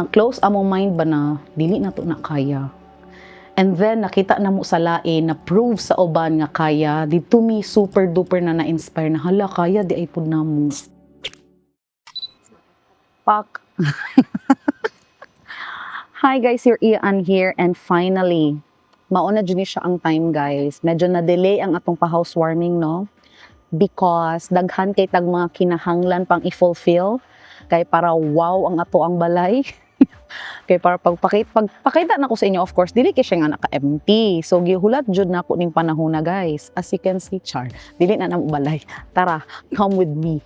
Na close among mind ba na dili na to na kaya. And then nakita na mo sa lain na prove sa uban nga kaya, dito mi super duper na na-inspire na, hala, kaya diay pud namo. Pak. Hi guys, your Ian here and finally, mauna jud ni siya ang time, guys. Medyo na-delay ang atong pa-housewarming, no? Because daghan kay tag mga kinahanglan pang i-fulfill kay para wow ang ato ang balay. Kay para pagpakita nako sa inyo, of course, dili kay siya nga naka-empty. So gihulat jud nako ning panahon na, guys. As you can see, char. Dili na namo balay. Tara, come with me.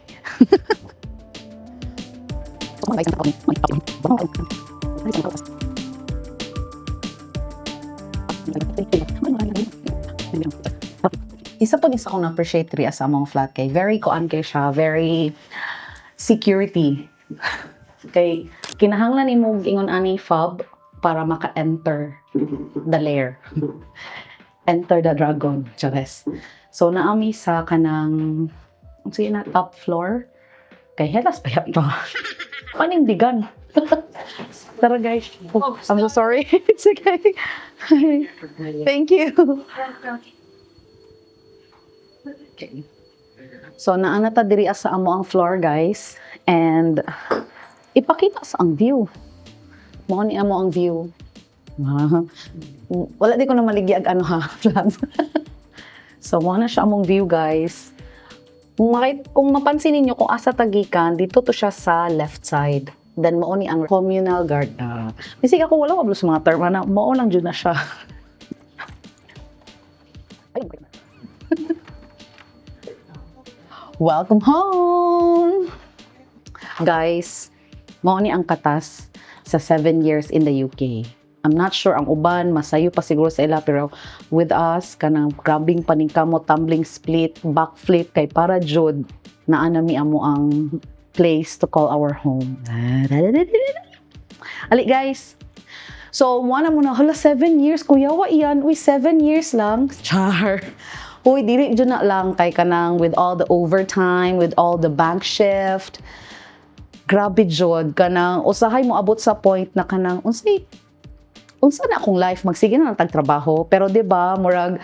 Isa po ni sa akong na-appreciate ri sa among flat kay very kuan kay siya, very security. Kay kinahanglan nimo ingon ani fob para maka-enter the lair. Enter the dragon, chares. So naami sa kanang unsa na top floor kay helas pa to. Panindigan. Tara, guys. Oh, I'm so sorry. It's okay. Thank you. Okay. So naa na ta diri sa amo ang floor, guys, and ipakita sa ang view. Mao ni amo ang view. Ah. Wala di ko na maligya ag ano ha, flat. So mao na siya among view, guys. Kung mapansin ninyo kung asa ta gikan, dito to siya sa left side. Then mao ni ang communal garden. Bisig ako wala kabalo sa mga term na mao lang jud na siya. Ay, okay. Welcome home! Guys, mao ni ang katas sa 7 years in the UK. I'm not sure ang uban, masayo pa siguro sa ila, pero with us, kanang grabing paningkamot, tumbling split, backflip, kay para jud naa na mi amo ang place to call our home. Ali guys. So, mo na mo na, hala, 7 years, kuya, wa iyan, uy, 7 years lang. Char. Uy, dili jud na lang kay kanang with all the overtime, with all the bank shift. Grabe jud kanang usahay mo abot sa point na kanang unsay unsa na akong life, magsige na lang tagtrabaho, pero di ba murag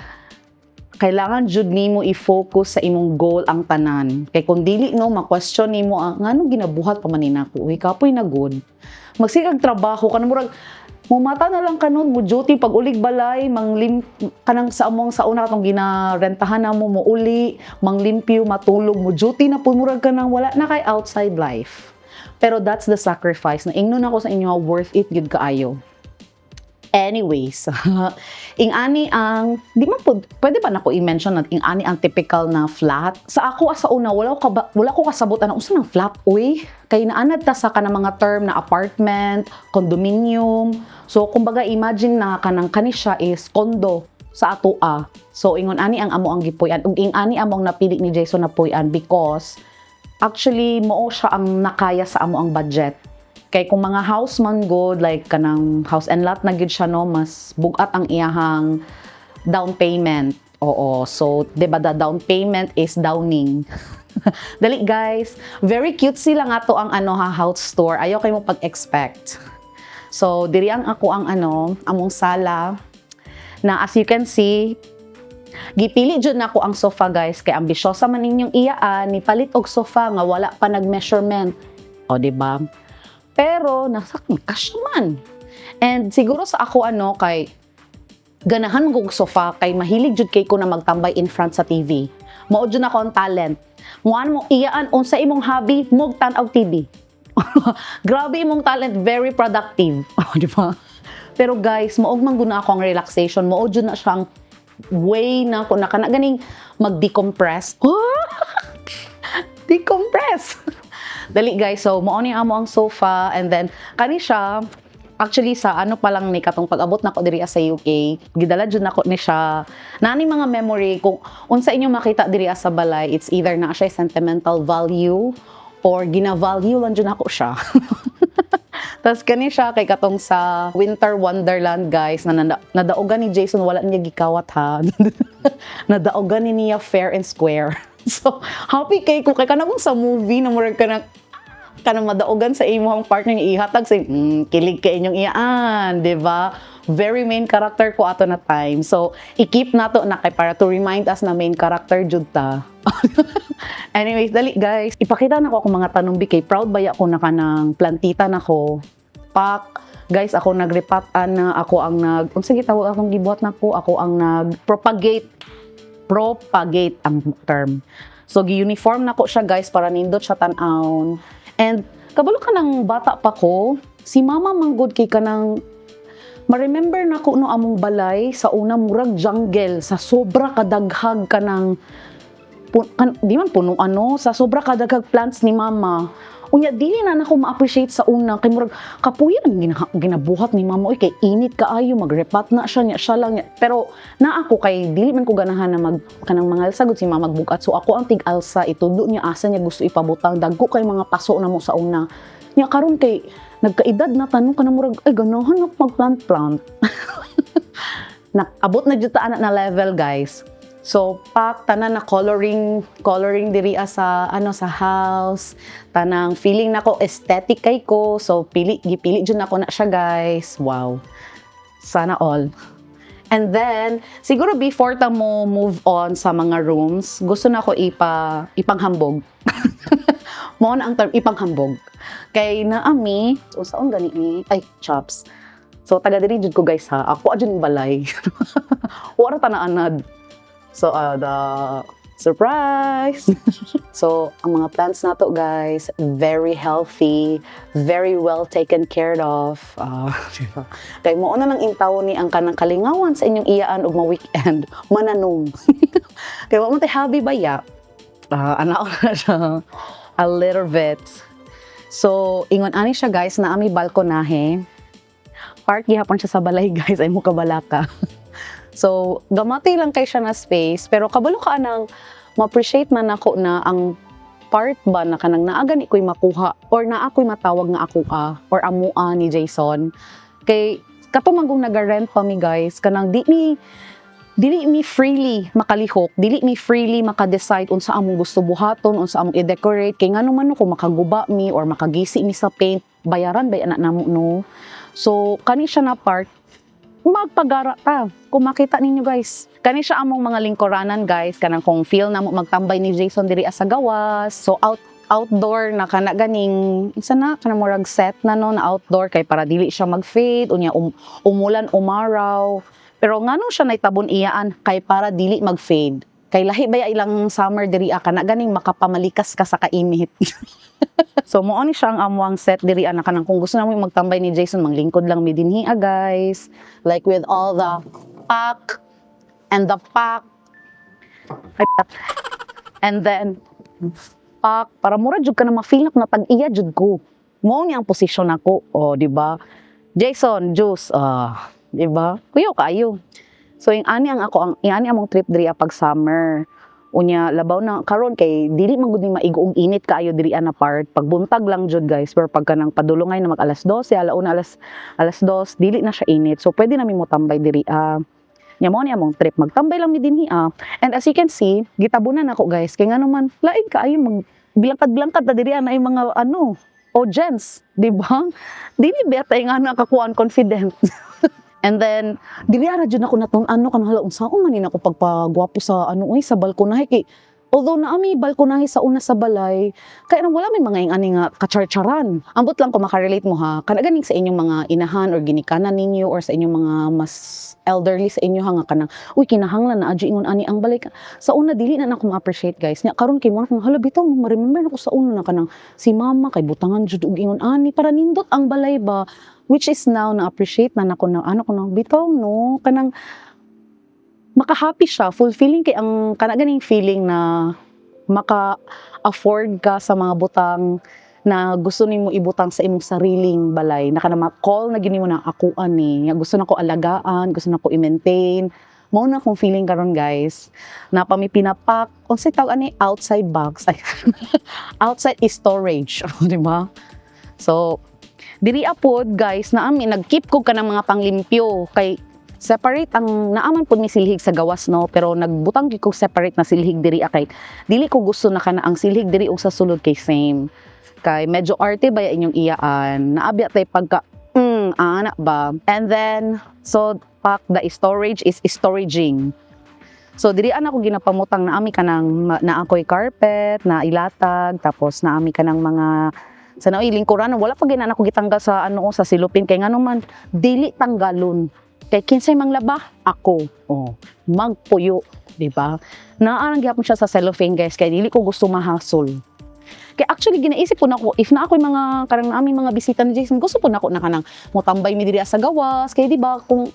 kailangan jud nimo i-focus sa imong goal ang tanan kay kung dili, no, ma-question nimo ang nganong ginabuhat pa man ni nako. Uy, kapoy na gud magsige kag trabaho, kanang murag mumata na lang kanon mo duty, pag ulig balay manglim kanang sa among sa una katong ginarentahan na mo, uli manglimpyo, matulog, mo duty na pud, murag kanang wala na kay outside life. Pero that's the sacrifice na ingnon ako sa inyo, worth it gyud kaayo. Anyways, ing-ani ang, di man po, pwede ba nako i-mention na ing-ani ang typical na flat? Sa ako sa una, wala ko kasabot ana unsa nang flat, uy. Kay naanad ta sa kanang mga term na apartment, condominium. So kumbaga imagine na kanang kani siya is condo sa atoa. So ingon ani ang amo ang gipuy-an ug ing-ani among napili ni Jason na puy-an because actually mao siya ang nakaya sa amo ang budget. Kay kung mga house man good, like kanang house and lot na gyud siya, no, mas bugat ang iyahang down payment. Oo. So, 'di ba, the down payment is downing. Dali guys, very cute sila nga to ang ano ha, house tour. Ayaw kayo mo pag-expect. So, diri ang ako ang ano, among sala na as you can see, gipili jud nako ang sofa, guys, kay ambisyosa man ninyong iyaan ni palit og sofa nga wala pa nag-measurement. O, di ba? Pero nasa cash man. And siguro sa ako ano kay ganahan man kog sofa kay mahilig jud kay ko na magtambay in front sa TV. Mao jud ako ang talent. Muan mo iyaan unsa imong hobby, mog tan-aw TV. Grabe imong talent, very productive. Di ba? Pero guys, mao man gud na ako ang relaxation, mao jud na siyang way na ko na kana ganing mag-decompress. Decompress. Dali guys, so mao ni amo ang sofa and then kani siya actually sa ano pa lang ni katong pag-abot nako diri sa UK, gidala jud nako ni siya. Nani mga memory kung unsa inyong makita diri sa balay, it's either na siya sentimental value or gina-value lang jud nako siya. Tapos kani siya kay katong sa Winter Wonderland, guys, na nadaugan ni Jason, wala niya gikawat ha. Nadaugan ni niya fair and square. So happy kay ko kay kanang sa movie na murag kanang Kanang madaugan sa imong partner nga ihatag sa kilig kay inyong iyaan, di ba? Very main character ko ato na time. So, i-keep nato na kay para to remind us na main character jud ta. Anyways, dali, guys. Ipakita na ko akong mga tanom kay proud baya ko na kanang plantita na ko. Pak, guys, ako nagrepot ana, ako ang nag unsa gitawag akong gibuhat nako, ako ang nag-propagate, propagate ang term. So gi-uniform nako siya, guys, para nindot siya tan-awon. And kabalo ka ng bata pa ko, si mama manggod kay kanang ma-remember nako no among balay sa una murag jungle sa sobra kadaghag kanang di man puno ano, sa sobra kadaghag plants ni mama. Unya dili na nako ma-appreciate sa una kay murag kapuya ang ginabuhat ni mama, oy, kay init kaayo, magrepot na siya niya siya lang niya. Pero naa ako kay dili man ko ganahan na mag kanang mangalsa gud si mama magbugat, so ako ang tig-alsa, itudlo niya asa niya gusto ipabutang. Dagko kay mga paso na mo sa una niya. Karon kay nagkaedad na tanong kanang murag ay ganahan ako magplant plant na abot na jud ta ana na level, guys. So pak tanan na coloring coloring diri sa ano sa house. Tanang feeling nako aesthetic kay ko. So pili gipili jud nako na siya, guys. Wow. Sana all. And then siguro before ta mo move on sa mga rooms, gusto na ko ipanghambog. Mo na ang term, ipanghambog. Kay naami, unsaon gani ni? Ay, chops. So taga diri jud ko, guys, ha. Ako adjud balay. Wala ta na anad. So, the surprise! So, ang mga plants nato, guys, very healthy, very well taken care of. Diba? Kay mo na lang intaw ni ang kanang kalingawan sa inyong iyaan ug ma-weekend, mananom. Kay wa mo tay hobby ba ya? Ana na siya. A little bit. So, ingon ani siya, guys, na ami balkonahe. Part gihapon siya sa balay, guys, ay mo kabalaka. So, gamati lang kay siya na space, pero kabalo ka nang ma-appreciate man ako na ang part ba na kanang naa gani ko'y makuha or naa ko'y matawag nga ako or amua ni Jason. Kay kato man kung naga-rent pa mi, guys, kanang di mi dili mi freely makalihok, dili mi freely maka-decide unsa among gusto buhaton, unsa among i-decorate, kay ngano man no kung makaguba mi or makagisi mi sa paint, bayaran ba ana namo, no? So kani siya na part magpagara ta. Kung makita ninyo, guys. Kani siya among mga lingkuranan, guys, kanang kung feel na mo magtambay ni Jason diri sa gawas. So outdoor na kana ganing isa na kana murag set na no na outdoor kay para dili siya mag-fade unya umulan, umaraw. Pero nganong siya naitabon iyaan? Kay para dili mag-fade. Kay lahi ba ya ilang summer diri kana ganing makapamalikas ka sa kainit. So mo ni siya ang amwang set diri ana kanang kung gusto namo magtambay ni Jason, manglingkod lang mi dinhi guys. Like with all the pack and the pack. Ay, and then pak para mura jud ka na ma-feel na tag-iya jud ko. Mo ni ang posisyon nako, oh, di ba? Jason, juice, ah, di ba? Kuyaw kaayo. So yung ani ang ako ang yung ani among trip diri pag summer. Unya labaw na karon kay dili man gud ni maigo og init kaayo diri na part. Pagbuntag lang jud, guys, pero pagka nang padulongay na mag alas 12, alauna, alas 2, dili na siya init. So pwede na mi mo tambay diri ah. Nya mo ni among trip, magtambay lang mi dinhi ah. And as you can see, gitabunan ako, guys, kay ngano man lain kaayo mag bilangkad-bilangkad na diri na yung mga ano audience, di ba? Dili ba tay nga nakakuan confident. And then dili ara jud ako natun ano kanang hala, unsaon man ni nako pagpagwapo sa ano oy sa balkonahe, kay although naa mi balkonahe sa una sa balay, kaya nang wala may mga ing-ani nga kacharcharan. Ambot lang ko makarelate mo ha, kana ganing sa inyong mga inahan or ginikanan ninyo or sa inyong mga mas elderly sa inyo ha nga kanang uy kinahanglan na adyo ingon ani ang balay. Sa una dili na nako ma-appreciate, guys. Nya karon kay mo hala bitaw ma-remember nako sa una na kanang si mama kay butangan jud og ingon ani para nindot ang balay ba, which is now na appreciate na nako na ano ko na bitaw no kanang maka-happy siya, fulfilling kay ang kana ganing feeling na maka-afford ka sa mga butang na gusto nimo ibutang sa imong sariling balay na kana ma-call na gini mo na akuan ni nga gusto nako alagaan, gusto nako i-maintain. Mao na akong feeling karon, guys, na pa mi pinapak unsay tawag ani, outside box, ay, outside storage, di ba? So diri apod, guys, na ami nag-keep ko kanang mga panglimpyo kay separate ang naaman pud mi silhig sa gawas no, pero nagbutang gyud ko separate na silhig diri kay dili ko gusto na kana ang silhig diri og sa sulod kay same. Kay medyo arte ba inyong iyaan? Naa biya tay pagka ana ba? And then so pack, the storage is storaging. So diri ana ko ginapamutang na ami kanang na ako'y carpet na ilatag, tapos naami kanang mga sa naoy lingkuran. Wala pa gina nako gitanggal sa ano, sa silupin, kay ngano man dili tanggalon, kay kinsay manglaba? Ako. Oh, magpuyo, di ba? Naa lang gihapon siya sa cellophane, guys, kay dili ko gusto mahasol. Kay actually ginaisip ko nako, if na ako'y mga karang aming mga bisita ni Jason, gusto po nako na kanang motambay mi diri sa gawas, kay di ba kung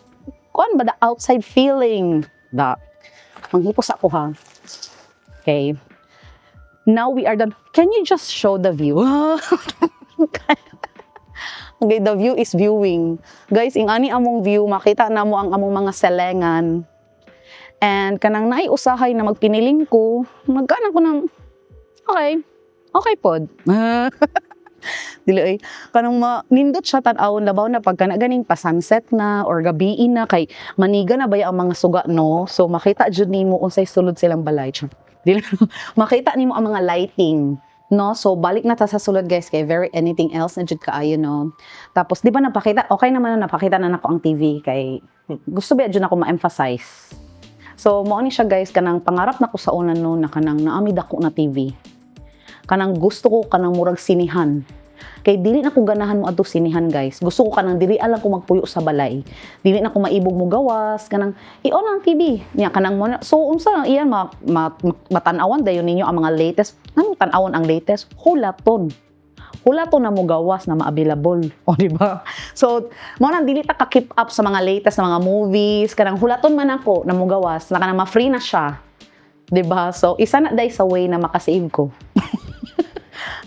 kuan ba, the outside feeling da. Manghipos ako ha. Okay. Now we are done. Can you just show the view? Okay, the view is viewing. Guys, ing ani among view, makita na mo ang among mga selengan. And kanang naay usahay na magpiniling ko, magkanang ko ng, okay pod. Dili ay kanang ma, nindot siya tan-awon, labaw na pagka na ganing pa sunset na or gabiin na, kay maniga na baya ang mga suga, no? So makita jud nimo unsay sulod silang balay. Char. Dili, makita nimo ang mga lighting, no? So balik na ta sa sulod, guys, kay very anything else na jud kaayo, no? Tapos di ba napakita, okay naman na napakita na nako ang TV, kay gusto ba jud ako ma-emphasize. So mao ni siya, guys, kanang pangarap nako sa una, no, na kanang naami dako na TV, kanang gusto ko kanang murag sinihan. Kay dili na ko ganahan mo adto sinihan, guys. Gusto ko kanang diri lang ko magpuyo sa balay. Dili na ko maibog mo gawas, kanang i-on ang TV. Nya kanang mo na- so unsa lang iyan ma, matan-awan dayon ninyo ang mga latest. Anong tan-awon ang latest? Hulaton. Hulaton na mo gawas na ma-available. O, di ba? So, mo nang dili ta ka keep up sa mga latest na mga movies, kanang hulaton man ako na mo gawas, na kanang ma-free na siya. 'Di ba? So, isa na day sa way na makasave ko.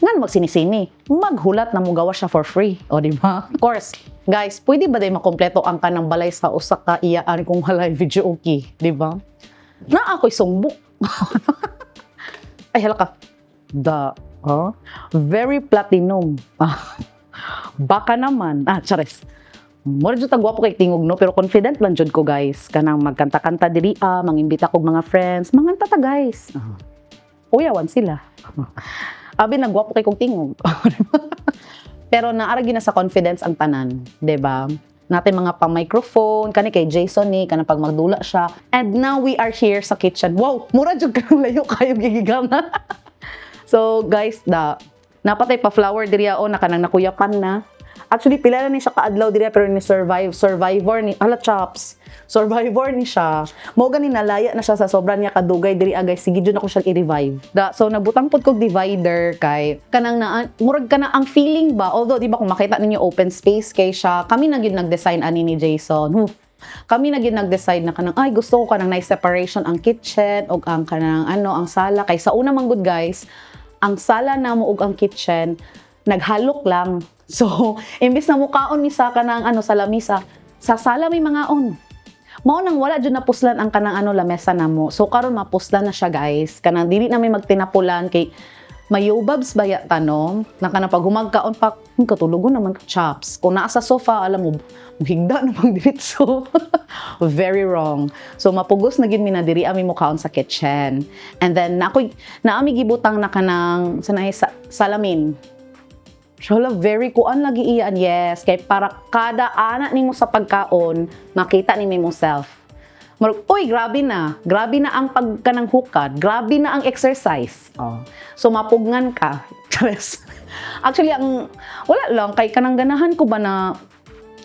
Ngan magsinisini, maghulat na mo gawas siya for free. O, di ba? Of course, guys, pwede ba day makompleto ang kanang balay sa usa ka iyaan kung walay videoke, di ba? Na ako'y sungbok. Ay, hala ka. Da, huh? Very platinum. Baka naman. Ah, chares. Mura jud tag gwapo kay tingog, no, pero confident lang jud ko, guys. Kanang magkanta-kanta diri ah, mangimbita kog mga friends, manganta ta, guys. Ah. Uyawan sila. Abi nagwapo kay kog tingog. Pero naara gyud na sa confidence ang tanan, 'di ba? Natin mga pa-microphone, kani kay Jason ni, kanang pag magdula siya. And now we are here sa kitchen. Wow, mura jud kang layo kayo gigigam na. So guys, da napatay pa flower diri o na kanang nakuyapan na. Actually, pila na ni siya kaadlaw diri, pero ni survive, survivor ni, ala chops. Survivor ni siya. Mo gani nalaya na siya sa sobra niya kadugay diri ah, guys. Sige jud ako siya i-revive. Da, so nagbutang pod kog divider kay kanang na murag kana ang feeling ba, although di ba kung makita ninyo, open space kay siya. Kami na gyud nag-design ani ni Jason. Huh. Kami na gyud nag-decide na kanang, ay, gusto ko kanang nice separation ang kitchen ug ang kanang ano, ang sala, kay sa una man gud, guys, ang sala namo ug ang kitchen naghalok lang. So, imbis na mukaon mi sa kanang ano, sa lamisa, sa sala may mangaon. Mao nang wala jud napuslan ang kanang ano, lamesa namo. So karon mapuslan na siya, guys. Kanang dili na may magtinapulan kay mayubabs baya tanom na kanang pag humagkaon pa, katulugon naman chops. Kung naa sa sofa, alam mo, higda namang diretso. Very wrong. So mapugos na gyud mi na diri ami mukaon sa kitchen. And then na ako'y naami gibutang na kanang sa sa salamin. Hala, very kuan lagi iyan, yes. Kay para kada ana nimo sa pagkaon, makita ni mo self. Murag, uy, grabe na. Grabe na ang pagkanang hukad. Grabe na ang exercise. Oh. So, mapugngan ka. Charis. Actually, ang, wala lang, kay kanang ganahan ko ba na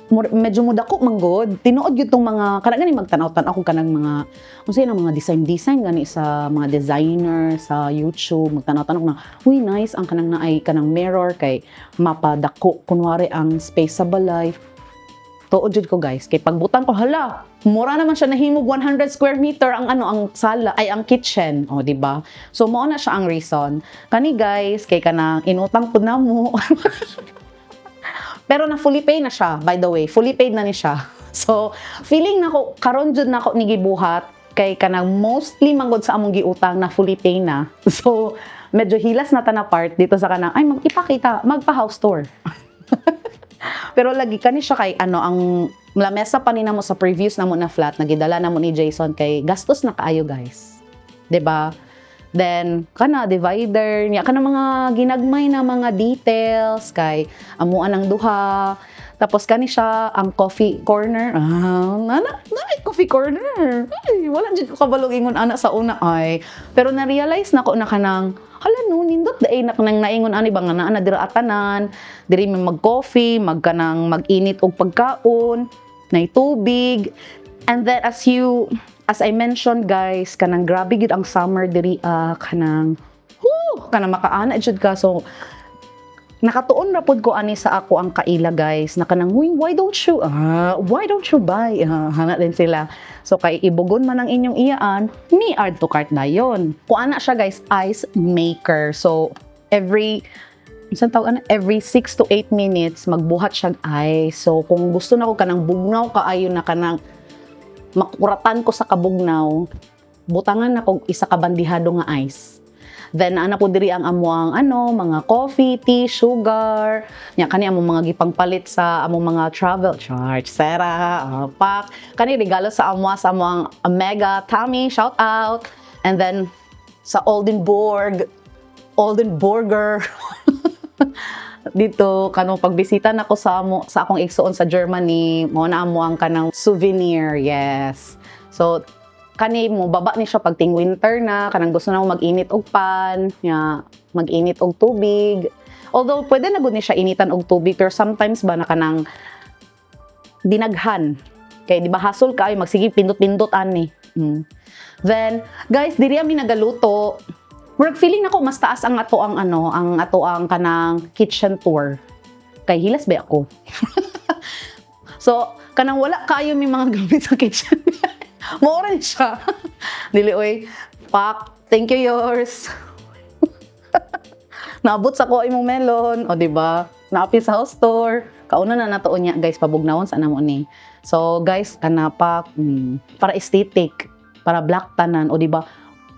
medyo mudako man gud. Tinuod gyud tong mga kanang gani magtanaw-tanaw ko kanang mga unsay na mga design design gani sa mga designer sa YouTube, magtanaw-tanaw ko na, uy, nice ang kanang naay kanang mirror kay mapadako kunwari ang space sa balay. Tuod jud ko, guys, kay pagbutang ko, hala, mura naman siya nahimog 100 square meter ang ano, ang sala, ay, ang kitchen, o, di ba? So mao na siya ang reason. Kani, guys, kay kanang inutang pud namo. Pero na fully paid na siya, by the way. Fully paid na ni siya. So, feeling nako karon jud nako ni gibuhat kay kanang mostly manggod sa among giutang na fully pay na. So, medyo hilas na ta na part dito sa kanang ay magipakita, magpa-house tour. Pero lagi kani siya kay ano, ang lamesa pa ni namo sa previous namo na flat na gidala namo ni Jason kay gastos na kaayo, guys. 'Di ba? Then kana divider niya, kana mga ginagmay na mga details kay amuan ang duha. Tapos kani siya ang coffee corner. Ah, nana, na coffee corner. Ay, wala jud ko kabalo ingon ana sa una ay. Pero na-realize nako na kanang hala no, nindot diay na kanang naingon ani ba nga naa na dira atanan, diri mi mag-coffee, magkanang mag-init og pagkaon, nay tubig. And then as I mentioned, guys, kanang grabe gyud ang summer diri, ah, kanang whoo, kanang makaana jud ka. So nakatuon ra pud ko ani sa ako ang kaila, guys, na kanang, "Huy, why don't you buy?" Ah, hana din sila. So kay ibugon man ang inyong iyaan ni add to cart na yon. Kuan na siya, guys, ice maker. So every, unsa tawag ana, every 6 to 8 minutes magbuhat siya ice. So kung gusto na ko kanang bugnaw kaayo na kanang makuratan ko sa kabugnaw, butangan na kog isa ka bandihado nga ice. Then ana po diri ang amuang ano, mga coffee, tea, sugar. Nya kani among mga gipangpalit sa among mga travel charge. Sera, pak. Kani regalo sa amwa sa among Omega, Tommy, shout out. And then sa Oldenburg, Oldenburger. Dito kanong pagbisita nako sa amo sa akong igsuon sa Germany, mo na amo ang kanang souvenir, yes. So kani mo baba ni siya pag ting winter na kanang gusto na mo mag-init og pan nya, mag-init og tubig. Although pwede na gud ni siya initan og tubig, pero sometimes ba na kanang dinaghan kay di ba hasol kaayo magsige pindot-pindot ani. Then guys, diri ami nagaluto. Murag feeling nako mas taas ang ato ang ano, ang ato ang kanang kitchen tour. Kay hilas ba ako. So, kanang wala kaayo may mga gamit sa kitchen. Mao rin siya. Dili oy. Pak, thank you yours. Naabot sa ko imong melon, o di ba? Naapi sa house tour. Kauna na nato niya, guys, pabugnawon sa namo ni. So guys, kanapak para aesthetic, para black tanan, o di ba?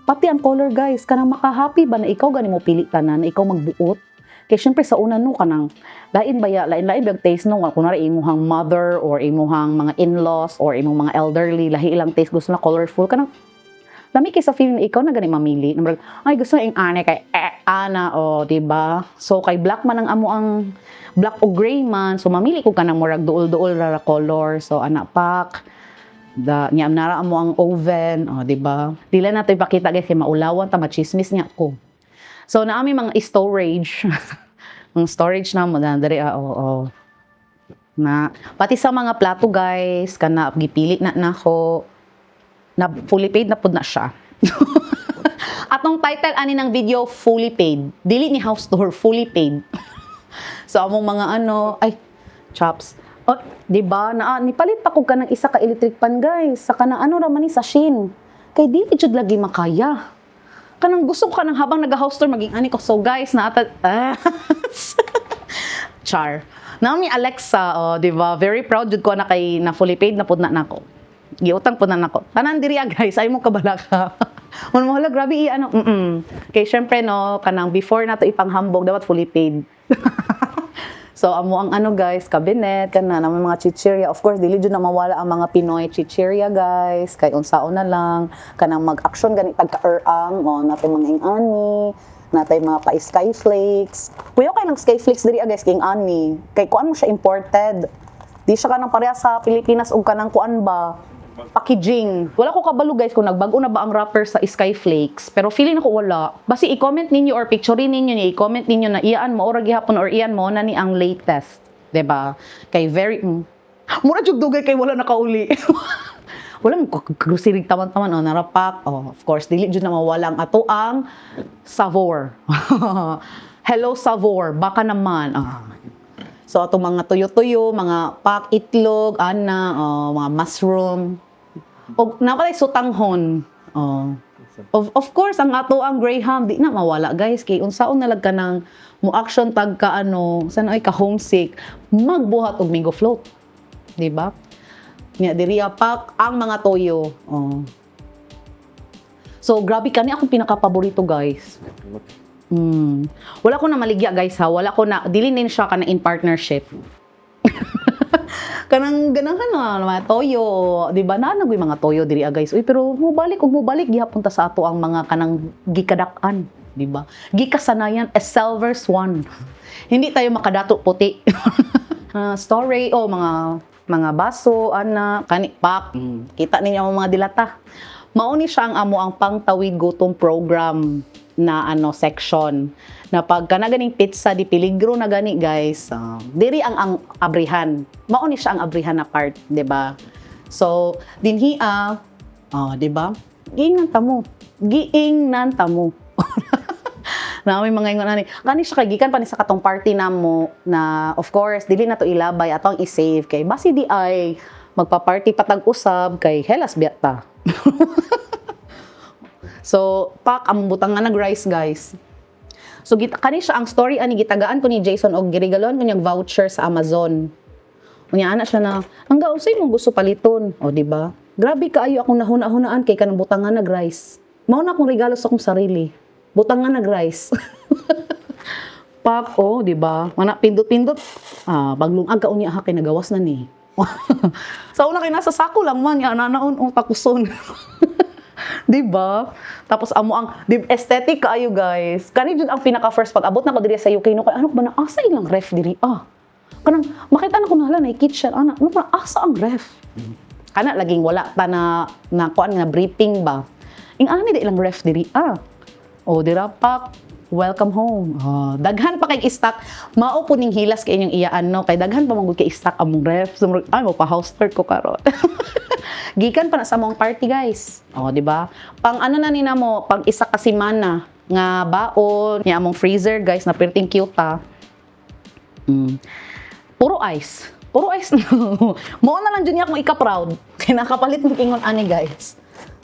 Pati ang color, guys, kanang makahappy ba na ikaw gani mo pili tanan, na ikaw magbuot. Kay syempre sa una no kanang lain ba ya, lain-lain bag taste no, kunwari imuhang mother or imuhang mga in-laws or imong mga elderly, lahi ilang taste, gusto na colorful, kanang lami kay sa feeling na ikaw na gani mamili. Murag, ay, gusto ing ane kay eh, ana o di ba? So kay black man ang amo ang black o gray man, so mamili ko kanang murag duol-duol ra ra color. So ana pak da niya nara amo ang oven, o di ba? Dili na to ipakita, guys, kay maulawan ta, machismis niya ko. So naami mga storage. Ang storage na mo na diri, ah, oo. Na pati sa mga plato, guys, kana gipili na nako na fully paid na pud na siya. Atong title ani ng video, fully paid. Dili ni house tour, fully paid. So among mga ano, ay, chops. Oh, di ba? Na nipalit pa ko kanang isa ka electric pan, guys. Sa kanang ano ra man ni sa Shein. Kay dili jud lagi makaya. Kanang gusto ko kanang habang nag-house tour maging ani ko. So guys, naata ah, Char. Naomi Alexa, oh, di ba? Very proud jud ko na kay na fully paid na pud na nako. Giutang pud na nako. Tanan diri ah, guys, ay mo kabala ka. Mun mo hala, grabe i ano. Kay syempre no, kanang before nato ipanghambog dapat fully paid. So amo ang ano, guys, cabinet kana na may mga chichirya. Of course, dili jud na mawala ang mga Pinoy chichirya, guys. Kay unsaon na lang kanang mag-action gani tag ka-erang, oh, natay mga ing-ani, natay mga pa skyflakes. Kuya kay ng skyflakes diri ah, guys, kay ani. Kay kuan mo siya imported. Di siya kanang pareha sa Pilipinas og kanang kuan ba packaging. Wala ko kabalo, guys, kung nagbago na ba ang wrapper sa Skyflakes. Pero feeling ako wala. Basi i-comment ninyo or picture ninyo ni i-comment ninyo na iyaan mo or gihapon or iyan mo na ni ang latest. 'Di ba? Kay very mura jud dugay kay wala nakauli. Wala mo grocery taman-taman, oh, narapak. Oh, of course dili jud na mawala ang ato ang Savor. Hello Savor, baka naman. Ah. So atong mga tuyo-tuyo, mga pak itlog, ana, oh, mga mushroom. Og napalay sutanghon. Oh. Of course, ang ato ang Graham, di na mawala, guys. Kay unsaon na lang ka ng mo action tag ka ano, sana ay ka homesick, magbuhat og mango float. Di ba? Nya diri pak ang mga toyo. Oh. So grabe kani akong pinaka-paborito, guys. Wala ko na maligya, guys, ha. Wala ko na dili nin siya kana in partnership. Kanang ganahan na mga toyo, di ba? Naa na mga toyo diri ah, guys. Uy, pero mubalik ug mubalik gihapon ta sa ato ang mga kanang gikadak-an, di ba? Gikasanayan, a silver swan. Hindi tayo makadato puti. Story o mga baso ana kani pak. Kita ninyo ang mga dilata. Mao ni siya ang amo ang pangtawid gutom program na ano section na pagka na ganing pizza di peligro na gani, guys. Diri ang abrihan, mao ni siya ang abrihan na part, di ba? So dinhi ah, oh, di ba, giingnan ta mo, giingnan ta mo na may mga ingon ani kani siya kay gikan pa ni sa katong party namo na of course dili na to ilabay, ato ang i-save kay basi di ay magpa-party patag usab kay helas biya ta. So pak ang butangan nag rice, guys. So gita kani siya ang story ani, gitagaan ko ni Jason og girigalon ko niyang voucher sa Amazon. Unya ana siya na ang unsay mong gusto paliton? O, di ba? Grabe kaayo akong nahuna-hunaan kay kanang butangan nag rice. Mao na akong regalo sa akong sarili. Butangan nag rice. Pak, oh, di ba? Mana pindot-pindot. Ah, baglungag ka unya ha kay nagawas na ni. Sa una kay nasa sako lang man, ya nanaon oh takuson. Di ba? Tapos amo ang di, aesthetic kaayo, guys. Kani jud ang pinaka first pag abot na ko diri sa UK no, kay ano ba na asa ilang ref diri ah. Kanang makita na ko na, hala, na kitchen ana, ano ba asa ang ref? Kana laging wala pa na na kuan nga briefing ba. Ing ani di ilang ref diri ah. O dira pak, welcome home. Oh, daghan pa kay stock. Mao po ning hilas kay inyong iyaan no, kay daghan pa man gud kay stock among ref. So, murag, ay mo pa house tour ko karon. Gikan pa na sa among party, guys. O, di ba? Pang ano na ni namo, pang isa ka semana nga baon, niya among freezer, guys, na perting cute ah. Puro ice. Puro ice no. Mao na lang jud niya akong ika-proud. Kay nakapalit mo kingon ani, guys.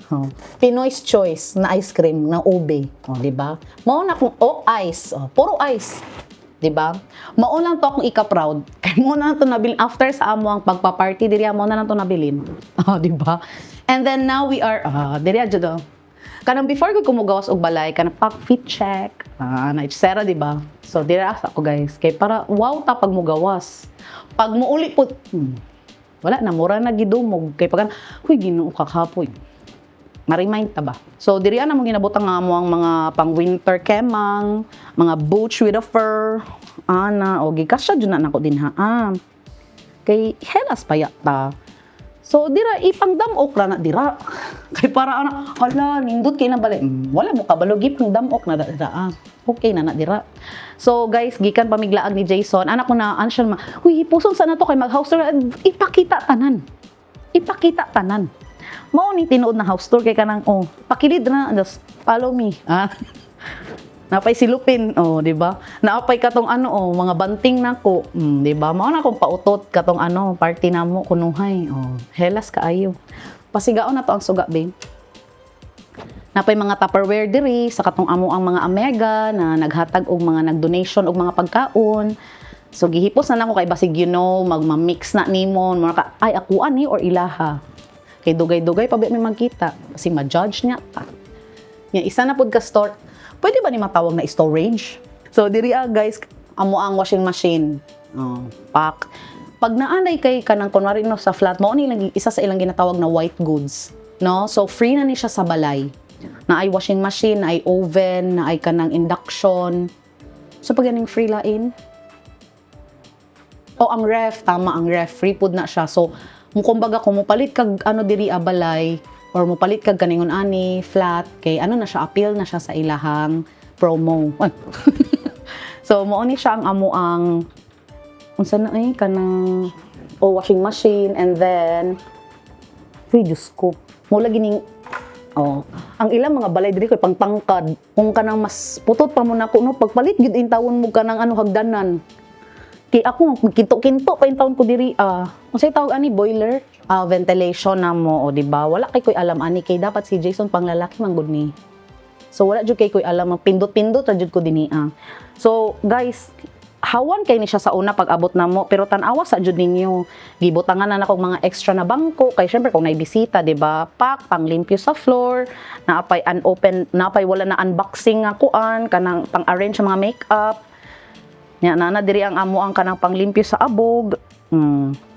Oh. Pinoy's Choice na ice cream na ube. Oh, di ba? Mao na kung oh, ice. Oh, puro ice. Di ba? Mao lang to akong ika-proud. Kay mo na lang to nabilin after sa amo ang pagpa-party diri, mo na lang to nabilin. Oh, di ba? And then now we are diri jud oh. Kanang before ko kumugawas og balay, kanang pak fit check. Ah, na etc, di ba? So diri asa ko, guys, kay para wow ta pag mugawas. Pag muuli po, wala na, mura na gidumog kay pag huy Ginoo kakapoy. Ma-remind ta ba? So diri na mo ginabutang nga mo ang mga pang winter kemang, mga boots with a fur, ana o gikasya jud na nako din ha. Ah. Kay helas pa ta. So dira ipangdamok ra na dira. Kay para ana, hala, nindot kay na balay. Wala mo kabalo gipangdamok na dira. Ah. Okay na na dira. So guys, gikan pa miglaag ni Jason. Anak ko na ano siya ma, huy, hipuson sa na to kay mag house tour, ipakita tanan. Ipakita tanan. Mao ni tinuod na house tour kay kanang oh, pakilid na, just follow me. Ah. Napay silupin, oh, di ba? Naapay katong ano oh, mga banting nako, di ba? Mao na akong pautot katong ano, party namo kunuhay. Oh, helas kaayo. Pasigaon na to ang suga, babe. Napay mga Tupperware diri sa katong amo ang mga Amega na naghatag og mga nagdonation og mga pagkaon. So gihipos na nako kay basig magma-mix na nimo, mga ka, ay ako ani or ilaha. Kay dugay-dugay pa ba may magkita kasi ma-judge niya ta. Nya isa na pud ka store. Pwede ba ni matawag na storage? So diri ah, guys, amo ang washing machine. Oh, pak. Pag naanay kay kanang kunwari no sa flat mo ni isa sa ilang ginatawag na white goods, no? So free na ni siya sa balay. Na ay washing machine, na ay oven, na ay kanang induction. So pag ganing free lain, o ang ref, tama, ang ref, free food na siya. So, kumbaga kung mupalit kag ano diri a balay or mupalit kag kaningon ani flat kay ano na siya, appeal na siya sa ilahang promo. So mao ni siya ang amo ang unsa na ay kanang o washing machine and then, uy, Diyos ko. Mo lagi ning oh, ang ilang mga balay diri kay pangtangkad. Kung kanang mas putot pa mo nako no, pagpalit gyud in tawon mo kanang ano hagdanan. Kay ako kinto-kinto pa in taon ko diri ah. Unsay tawag ani, boiler? Ah, ventilation na mo o, di ba? Wala kay koy alam ani kay dapat si Jason panglalaki man gud ni. So wala jud kay koy alam, ang pindot-pindot ra jud ko dinhi ah. So guys, hawan kay ni siya sa una pag abot na mo, pero tan-awa sa jud ninyo. Gibutangan na nako mga extra na bangko kay syempre kung naibisita, di ba? Pak panglimpyo sa floor, naapay unopen, naapay wala na unboxing nga kuan kanang pang-arrange sa mga makeup. Nya nana diri ang amo ang kanang panglimpyo sa abog.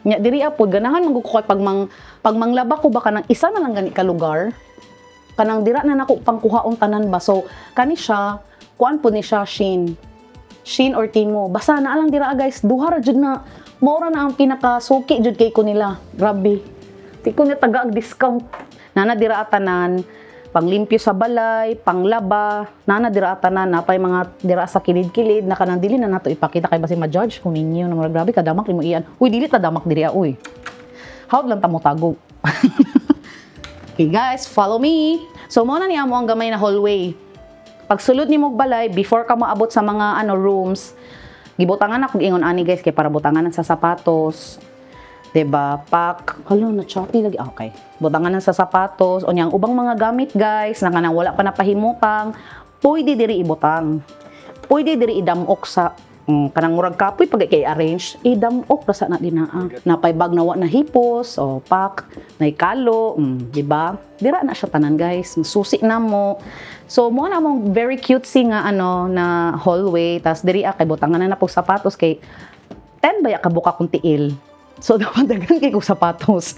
Nya diri pod ganahan man gud ko kay pag manglaba ko ba, kanang isa na lang gani ka lugar. Kanang dira na nako pangkuhaon tanan ba. So kani siya, kuan po ni siya, Shein. Shein or Temu. Basta naa lang dira, guys, duha ra jud na, mao ra na ang pinakasuki jud kay ko nila. Grabe. Di ko na taga ang discount. Nana dira tanan, panglimpyo sa balay, panglaba, nana dira tanan, napay mga dira sa kilid-kilid na kanang dili na nato ipakita kay basi ma-judge ko ninyo na murag grabe kadamak nimo iyan. Uy, dili ta damak diri, uy. Hawd lang ta mo tago. Okay guys, follow me. So mo na niya mo ang gamay na hallway. Pagsulod nimo og balay, before ka moabot sa mga ano rooms, gibutangan ako ingon ani, guys, kay para butangan sa sapatos. 'Di ba? Pak, hala, na choppy lagi. Ah, okay. Butangan sa sapatos o ang ubang mga gamit, guys, na kanang wala pa napahimutang, pwede diri ibutang. Pwede diri idamok sa kanang murag kapoy pag kay arrange, idamok ra sa na dinaa. Napay bag na wa na hipos o pak, nay kalo, di ba? Dira na siya tanan, guys. Susi na mo. So mo na mong very cutesy nga ano na hallway, tas diri kay butangan na na po sapatos kay 10 baya kabuka kung tiil. So dapat daghan kay kog sapatos.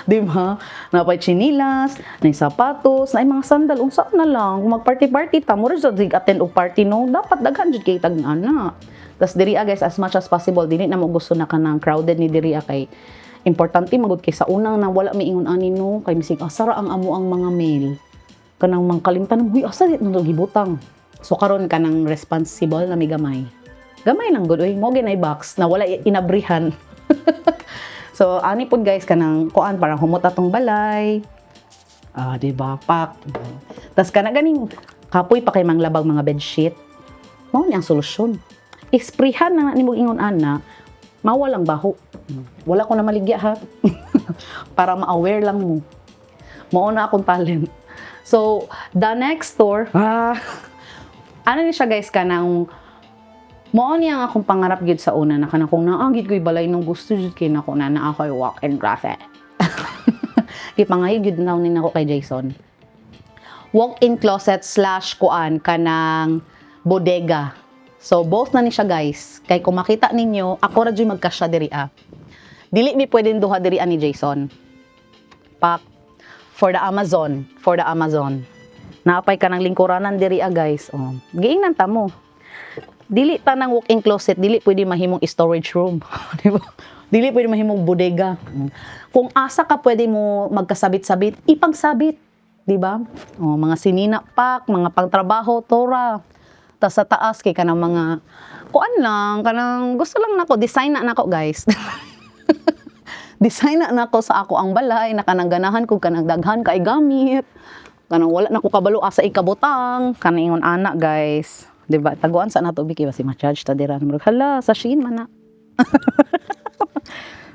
Di ba? Napay chinilas, nay sapatos, nay mga sandal, unsa na lang kung mag-party-party ta, mo jud attend og party, no, dapat daghan jud kay tag ana. Tas diri, guys, as much as possible dili na mo gusto na kanang crowded ni diri kay importante magud kay sa unang na wala miingon ani, no, kay misig asara ang amo ang mga mail. Kanang mangkalimtan, huy, asa di no gibutang. So karon kanang responsible na mi gamay. Gamay lang gud, oy, mo ginay box na wala inabrihan. So ani pod, guys, kanang kuan parang humot atong balay. Ah, di ba? Pak. Tas kana ganing kapoy pa kay manglabag mga bedsheet. Mao ni ang solusyon. Isprehan na nimo ingon ana, mawalang baho. Wala ko na maligya ha. Para ma-aware lang mo. Mao na akong talent. So, the next store, ano ni siya, guys, kanang mao niya ang akong pangarap gid sa una na kanang kung naa gid ko'y balay nung gusto jud kay nako na naa ko'y walk-in closet. Gipangayo gyud na ni nako kay Jason. Walk-in closet slash kuan kanang bodega. So both na ni siya, guys. Kay kung makita ninyo, ako ra jud magkasya diri ah. Dili mi pwedeng duha diri ni Jason. Pak for the Amazon, for the Amazon. Naapay ka ng lingkuranan diri ah, guys. Oh. Giingnan ta mo. Dili ta ng walk-in closet, dili pwede mahimong storage room. Di ba? Dili pwede mahimong bodega. Kung asa ka pwede mo magkasabit-sabit, ipagsabit, di ba? Oh, mga sinina pak, mga pangtrabaho, tora. Tas sa taas kay kanang mga kuan lang, kanang gusto lang nako design na nako, guys. Design na nako sa ako ang balay na kanang ganahan ko kanang daghan kay gamit. Kanang wala na ko kabalo asa ikabutang, kanang ingon ana, guys. Di ba? Taguan sa nato biki basi ma-charge ta dira. Murag hala sa Shein man na.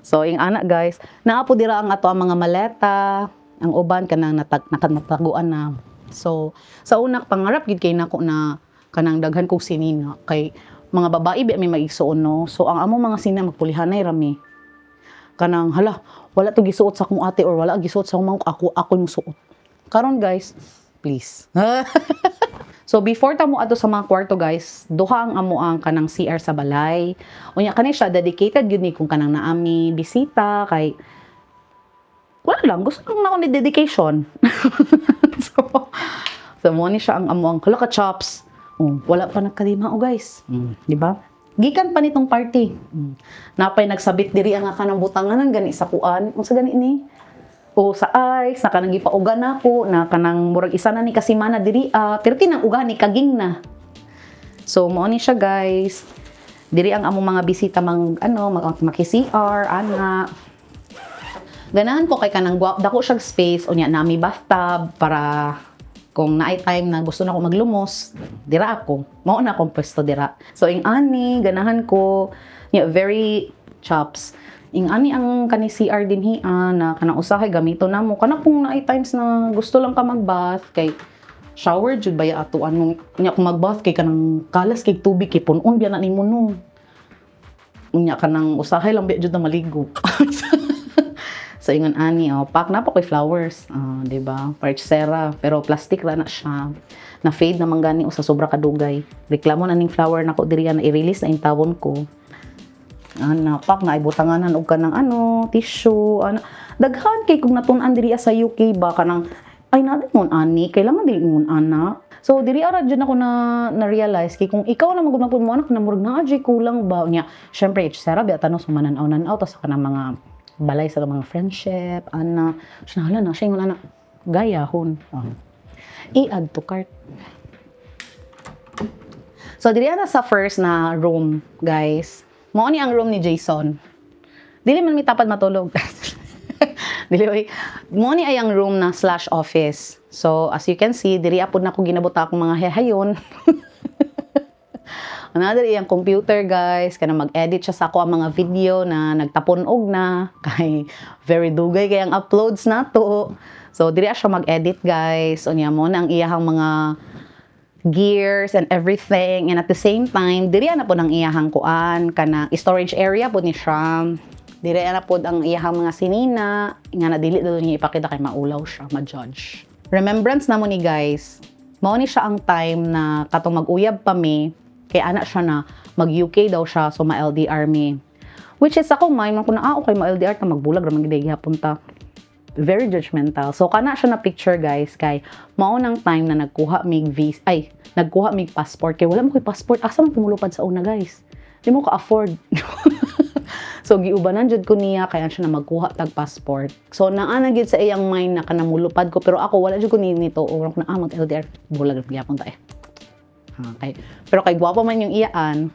So ing ana, guys, naa po dira ang ato ang mga maleta, ang uban kanang nakanataguan na. So sa una pangarap gid kay nako na kanang daghan kog sinina kay mga babae bi may maigsuon, no. So ang among mga sina magpulihanay rami. Kanang hala, wala to gisuot sa akong ate or wala gisuot sa akong mga ako ako yung suot. Karon, guys, please. So before ta mo adto sa mga kwarto, guys, duha ang amo ang kanang CR sa balay. Unya kani siya dedicated gyud ni kung kanang naami bisita kay wala lang, gusto lang nako ni dedication. So mo ni siya ang amo ang hala ka chops. Oh, wala pa nagkalima oh, guys. Di ba? Gikan pa nitong party. Napay nagsabit diri ang kanang butanganan gani sa kuan. Unsa gani ni? O sa ice, na kanang gipaugan nako, na kanang murag isa na ni kasimana diri ah, pero tinang uga ni kaging na. So mo ni siya, guys. Diri ang among mga bisita mang ano, maki-CR ana. Ganahan ko kay kanang dako siyang space, unya nami bathtub para kung naay time na gusto na ko maglumos, dira ako. Mao na akong pwesto dira. So ing ani ganahan ko nya very chops. Ing ani ang kani CR din hiya na kanang usahay gamito na mo kana kung naay times na gusto lang ka mag-bath kay shower jud baya atuan mo nya kung mag-bath kay kanang kalas kay tubig kay pun-on biya na nimo, no. Unya kanang usahay lang biya jud na maligo. So ingon ani oh, pak na po koy flowers, ah, di ba? Parchsera, pero plastic ra na siya. Na fade naman gani usa sobra kadugay. Reklamo na ning flower nako diri na i-release na intawon ko. Ana pak na ibutanganan og kanang ano, tissue, ana. Daghan kay kung natun-an diri sa UK ba, kanang ay na ngon ani, kailangan dili ngon ana. So diri ara jud ako na na-realize kay kung ikaw na magud mo anak na murag naa jud kulang ba niya. Syempre etc. biya tanong sumanan-aw nan-aw ta sa kanang mga balay sa mga friendship ana. Siya hala na siya ingon ana gayahon. Oh. I-add to cart. So diri na sa first na room, guys. Mao ni ang room ni Jason. Dili man mi tapad matulog. Dili oy. Mao ni ay ang room na slash office. So as you can see, diri apod na ko ginabuta akong mga hehayon. Another iyang computer, guys, kana mag-edit siya sa ako ang mga video na nagtapon-og na kay very dugay kay ang uploads nato. So diri siya mag-edit, guys. Unya mo na ang iyahang mga gears and everything, and at the same time diri na pod ang iyahang kuan, kana storage area pod ni siya. Diri na pod ang iyahang mga sinina nga na dili daw niya ipakita kay maulaw siya, ma-judge. Remembrance na mo ni, guys. Mao ni siya ang time na katong mag-uyab pa mi kay ana siya na mag-UK daw siya, so ma-LDR mi, which is ako may man ko na ah okay, ma-LDR ta, magbulag ra man gid gihapon ta, very judgmental. So kana siya na picture, guys, kay mao nang time na nagkuha mig visa, ay nagkuha mig passport kay wala mo koy passport. Asa man kumulupad sa una, guys? Di mo ka afford. So giubanan jud ko niya kaya siya na magkuha tag passport. So naa na gid sa iyang mind na kanang mulupad ko, pero ako wala jud ko ni nito o ko na ah mag LDR, bulag ra gyapon ta eh. Okay. Pero kay gwapo man yung iyaan,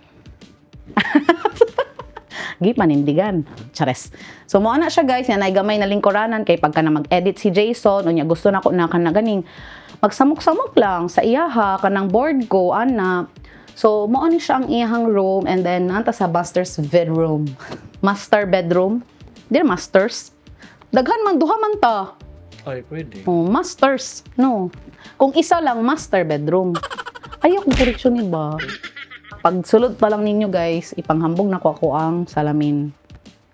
gipanindigan. Chares. So mo na siya, guys, nga gamay na lingkuranan kay pagka na mag-edit si Jason, unya gusto na ko na kana ganing magsamok-samok lang sa iyaha kanang board ko ana. So mo ni siya ang iyahang room, and then nanta sa master's bedroom. Master bedroom. Di na masters. Daghan man, duha man ta. Ay, pwede. Oh, masters. No. Kung isa lang, master bedroom. Ayaw kong correction ni ba? Pag sulod pa lang ninyo, guys, ipanghambog na ko ako ang salamin.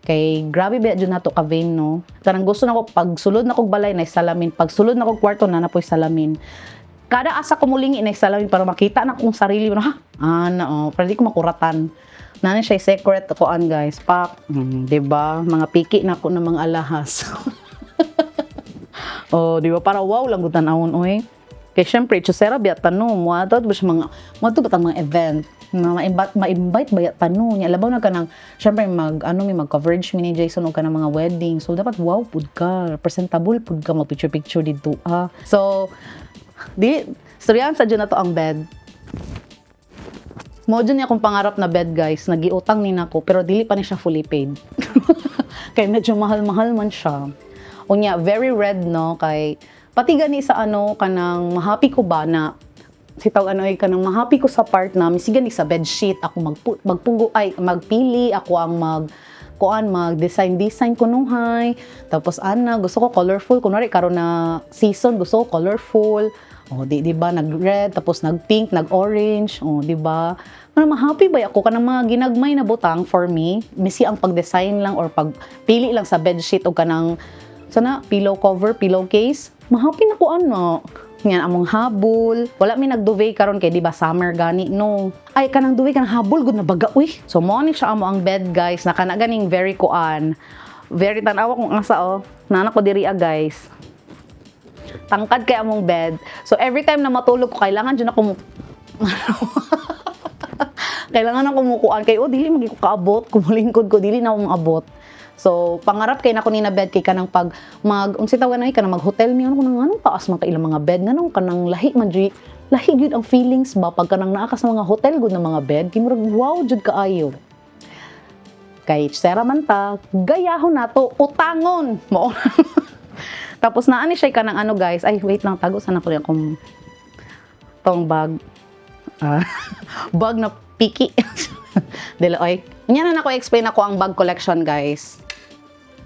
Kay grabe ba dyan nato ka vain, no? Kanang gusto na ko, pag sulod na kog balay, na salamin. Pag sulod na kog kwarto, na napoy salamin. Kada asa ko mulingi, na salamin para makita na kong sarili mo. Ha? Ana, oh. Para di ko makuratan. Nana siya secret koan, guys. Pak. 'Di ba? Mga piki na ko ng mga alahas. Oh, di ba? Para wow lang gud tan-awon oy. Kay syempre, chusera biya tanong, mo ba siya mga mo ba tang mga event na ma-invite ba ya tanong niya, labaw na ka ng syempre mag ano mi mag coverage mi ni Jason og kanang mga wedding, so dapat wow pud ka, presentable pud ka, mag picture picture didto ah. So di storyahan sa jud na to ang bed. Mo jud niya akong pangarap na bed, guys, nagiutang ni nako pero dili pa ni siya fully paid. Kay medyo mahal-mahal man siya. Unya very red, no, kay pati gani sa ano kanang mahappy ko ba na si tawag ano ay kanang mahappy ko sa part na misi gani sa bedsheet ako magpugo ay magpili, ako ang mag kuan, mag design design kunuhay. Tapos ana gusto ko colorful, kunwari karon na season gusto ko colorful. Oh, di ba nag red tapos nag pink, nag orange, oh, di ba? Ano, mahappy ba ako kanang mga ginagmay na butang. For me, misi ang pag-design lang or pagpili lang sa bedsheet o kanang sana pillow cover, pillowcase, mahappy na ko ano. Yan among habol. Wala mi nagduvet karon kay di ba summer gani, no. Ay kanang duvet, kanang habol gud na baga uy. So mo ni siya amo ang bed, guys, na kana ganing very kuan. Very tan-awa kung asa oh. Nana ko diri ah, guys. Tangkad kay among bed. So every time na matulog ko, kailangan ako mukuan kay oh dili magi ko kaabot, kumulingkod ko dili na ako maabot. So pangarap kay nako ni na bed kay kanang pag mag unsa tawag na kanang mag hotel mi ano kanang anong taas man ka ilang mga bed, nganong kanang lahi man jud, lahi gyud ang feelings ba pag kanang naa ka sa mga hotel gud na mga bed kay murag wow jud kaayo. Kay sera man ta, gayahon nato, utangon mo. Tapos naa ni siya kanang ano, guys, ay wait lang, tago sana ko yung akong tong bag. Ah, bag na piki. Dili oy. Unya na nako explain ako ang bag collection, guys.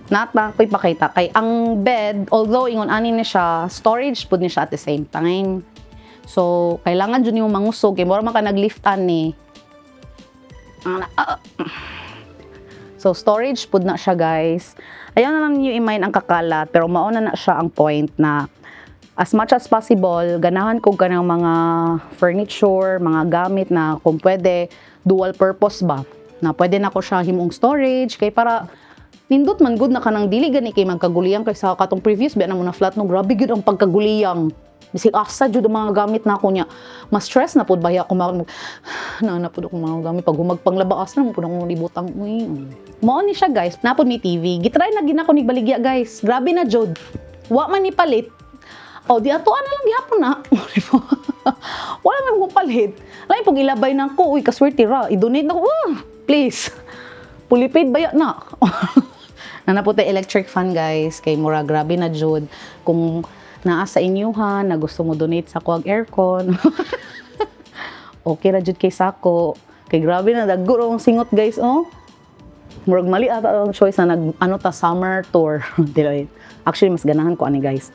Not na ko ipakita kay ang bed, although ingon ani ni siya, storage pud ni siya at the same time. So kailangan jud nimo mangusog kay mura man ka naglift ani. Ah, ah. So storage pud na siya, guys. Ayaw na lang ninyo i-mind ang kakalat, pero mao na na siya ang point na as much as possible ganahan ko kanang mga furniture, mga gamit na kung pwede dual purpose ba. Na pwede na ko siya himong storage kay para nindot man gud na kanang dili gani kay magkaguliyang, kay sa katong previous ba na mo na flat, no, grabe gyud ang pagkaguliyang. Bisig asa jud ang mga gamit na ako niya. Ma-stress na pud baya ako na pud akong mga gamit pag humag panglaba, asa na mo pud akong libutang, uy. Mao ni siya, guys. Napod mi TV. Gitry na gina ko ni baligya, guys. Grabe na jud. Wa man ni palit. Oh, di ato na lang gihapon na. Wala man mo palit. Lain pag ilabay na ko, uy, kaswerte ra. I-donate na ko. Ah, please. Fully paid baya na. Nana po tayo electric fan, guys, kay mura grabe na jud kung naa sa inyuhan na gusto mo donate sa kuwag aircon. Okay ra jud kay sako. Kay grabe na dagko ra ang singot, guys, oh. Murag mali ata ang choice na nag ano ta summer tour. Dili. Actually, mas ganahan ko ani, guys.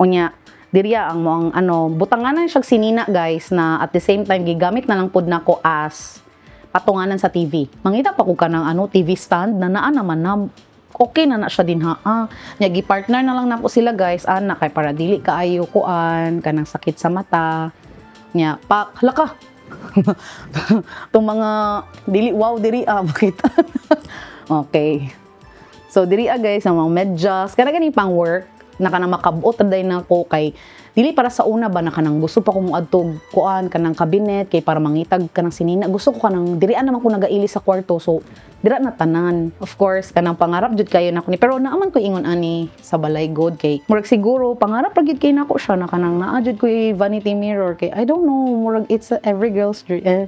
Unya, diriya ang mo ang ano, butanganan siya sinina, guys, na at the same time gigamit na lang pud nako as patunganan sa TV. Mangita pa ko kanang ano, TV stand na naa naman na okay na na siya din ha. Ah, nya gi-partner na lang nako sila, guys, ana kay para dili kaayo kuan kanang sakit sa mata. Nya pak hala ka. Tong mga dili wow diri ah makita. Okay. So diri ah, guys, ang mga medyas kana gani pang work na kanang makabot ra day nako kay dili para sa una ba na kanang gusto pa ko mo adtog kuan kanang cabinet kay para mangitag kanang sinina. Gusto ko kanang diri naman ko nagaili sa kwarto, so dira na tanan. Of course, kanang pangarap jud kayo nako ni, pero naaman ko ingon ani sa balay god kay murag siguro pangarap ra gyud kay nako siya na kanang naa jud ko vanity mirror kay I don't know, murag it's a every girl's dream eh.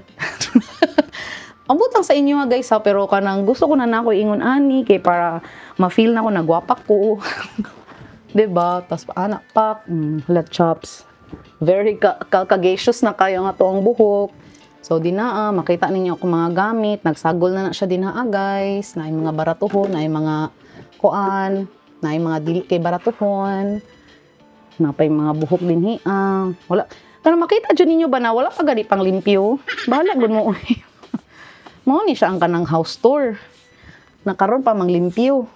Ambot lang sa inyo ha, guys, ha, pero kanang gusto ko na nako ingon ani kay para ma-feel na ko na gwapa ko. 'Di ba? Tas anak pak, hala chops. Very kalkagacious na kayo nga to ang buhok. So dinaa makita ninyo ako mga gamit, nagsagol na na siya dinaa, guys, na mga baratuhon, na mga kuan, na mga dili kay baratuhon. Napay mga buhok din hiya. Wala. Kana makita jud ninyo ba na wala pa gani pang limpyo. Bahala gud mo. Mao ni siya ang kanang house tour. Nakaron pa mang limpyo.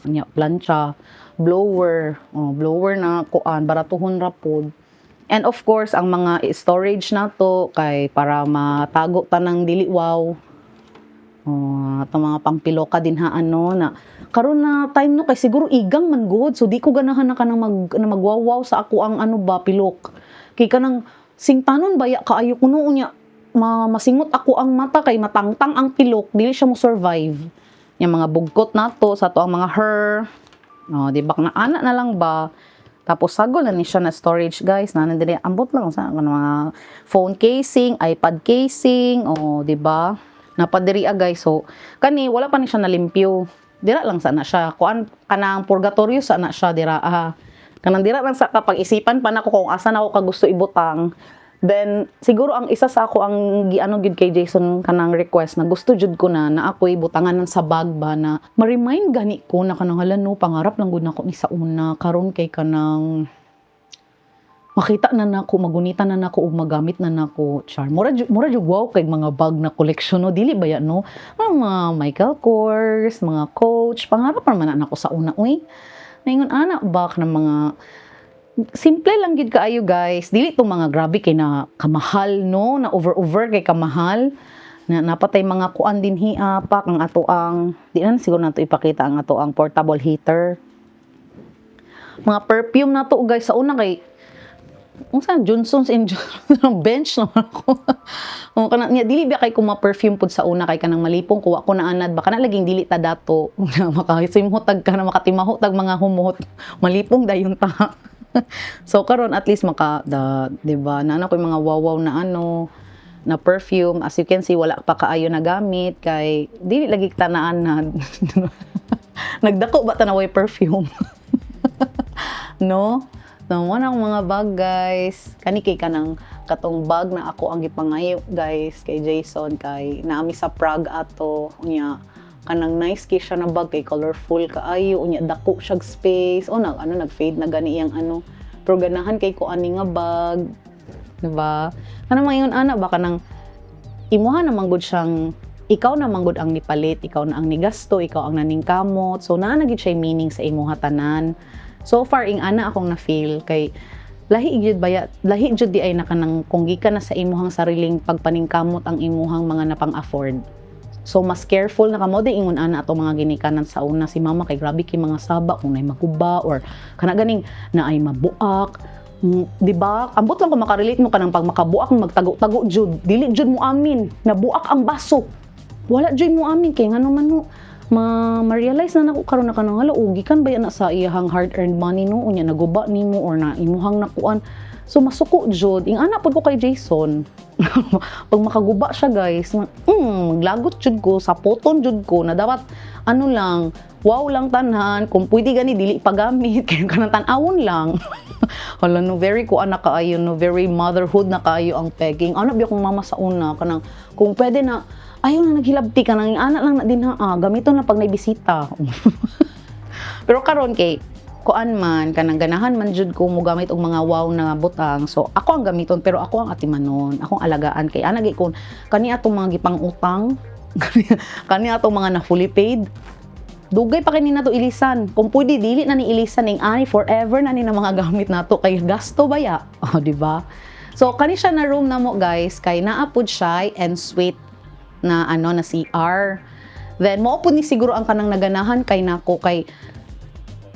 Nya plancha, blower, oh, blower na kuan, baratuhon ra pod. And of course, ang mga storage nato kay para matago tanang dili wow. Oh, atong mga pangpiloka din ha, ano na karon na time, no, kay siguro igang man gud, so di ko ganahan na kanang mag na magwawaw sa ako ang ano ba, pilok. Kay kanang singtanon baya kaayo kuno unya masingot ako ang mata kay matangtang ang pilok, dili siya mo survive. Yung mga bugkot nato sa to ang mga hair. Oh, di ba na ana na lang ba? Tapos sagol na ni siya na storage, guys. Na dili ambot lang sa mga phone casing, iPad casing, oh, di ba? Napadiri ah, guys. So kani wala pa ni siya nalimpyo. Dira lang sana siya. Kuan kanang purgatorio sa na siya dira ah. Kanang dira lang sa kapag isipan pa nako kung asa na ako kagusto ibutang. Then siguro ang isa sa ako ang giano gid kay Jason kanang request na gusto jud ko na na ako'y butangan sa bag ba na ma-remind gani ko na kanang hala no, pangarap lang gud nako ni sa una, karon kay kanang makita na nako, magunita na nako ug magamit na nako, char. Mura jud wow kay mga bag na collection, no, dili ba ya, no? Mga Michael Kors, mga Coach, pangarap pa man na nako sa una, uy. Naingon ana ba ng mga simple lang gid kaayo, guys. Dili to mga grabe kay na kamahal, no, na over over kay kamahal na napatay mga kuan din hiya pak ang ato ang di na siguro nato ipakita ang ato ang portable heater. Mga perfume na to, guys, sa una kay unsa, Johnson's and Johnson bench naman ako. O kana niya dili ba kay kung ma-perfume pud sa una kay kanang malipong kuwa ko na anad baka na laging dili ta dato na makasimhot ka na makatimaho tag mga humuhot, malipong dayon ta. So karon at least maka da, 'di ba, na ano ko yung mga wawaw na ano na perfume. As you can see, wala pa kaayo na gamit kay dili lagi ta naanad. Nagdako ba ta na way perfume, no? No, mo na akong mga bag, guys. Kani kay kanang katong bag na ako ang gipangayo, guys, kay Jason kay naami sa Prague ato unya kanang nice kay siya na bag kay colorful kaayo, unya dako siyag space. O nag ano, nag-fade na gani iyang ano. Pero ganahan kay ko ani nga bag. Diba? Kanang mga ingon ana ba, kanang imuha naman gud siyang ikaw na man gud ang nipalit, ikaw na ang nigasto, ikaw ang naningkamot. So naa na gid siya meaning sa imuha tanan. So far ing ana akong na feel kay lahi gyud baya, lahi jud di ay na kanang kung gikan na sa imuhang sariling pagpaningkamot ang imuhang mga napang-afford. So mas careful na kamo di ingon ana ato mga ginikanan sa una. Si mama kay grabe kay mga saba kung nay maguba or kana ganing na ay mabuak. Di ba? Ambot lang ko makarelate mo kanang pag makabuak, magtago-tago jud. Dili jud mo amin. Nabuak ang baso. Wala jud mo amin kay ngano man no ma ma-realize na nako karon na kanang, hala, o gikan ba yan na sa iyahang hard-earned money, no? Unya naguba nimo or na imuhang nakuan. So masuko jud. Ing ana pud ko kay Jason. Pag makaguba siya, guys, maglagot jud ko, sapoton jud ko na dapat ano lang, wow lang tanhan, kung pwede gani dili pagamit kay kanang tan-awon lang. Hala no, very kuan na kaayo no, very motherhood na kaayo ang pegging. Ano biya kung mama sa una kanang kung pwede na ayaw na naghilabti ka nang anak lang na din ha, ah, gamiton lang pag naibisita. Pero karon kay kuan man kanang ganahan man jud ko mo gamit og mga wow na butang. So ako ang gamiton, pero ako ang atimanon, akong alagaan kay ana gi kon kani atong mga gipang-utang, kani atong mga na fully paid, dugay pa kini nato ilisan. Kung pwede dili na ni ilisan ning ani, forever na ni na mga gamit nato kay gasto baya. Oh, di ba? So kani siya na room namo, guys, kay naa pud siya en suite na ano na CR. Then mo pud ni siguro ang kanang naganahan kay nako kay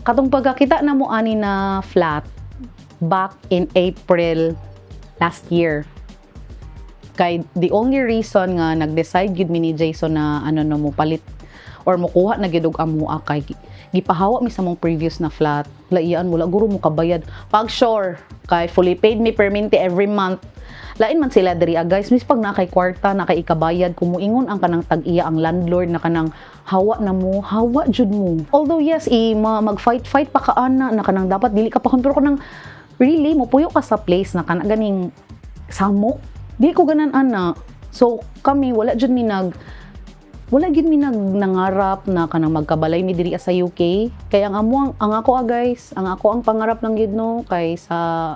katong pagkakita na mo ani na flat back in April last year. Kay the only reason nga nag-decide gyud mi ni Jason na ano no mo palit or mokuha na gyud og amua kay gipahawa mi sa mong previous na flat. Laian, wala guro mo kabayad. Pag sure kay fully paid mi perminti every month. Lain man sila diri ah, guys, mis pag naa kay kwarta na kay ikabayad, kung muingon ang kanang tag-iya, ang landlord, na kanang hawa na mo, hawa jud mo. Although yes, i ma, mag-fight fight pa ka ana na kanang dapat dili ka pa, pero kanang really mo puyo ka sa place na kana ganing samok, di ko ganan ana. So kami wala gyud mi nag nangarap na kanang magkabalay mi diri sa UK. Kaya ang amo ang ako ah, guys, ang ako ang pangarap lang gyud no kay sa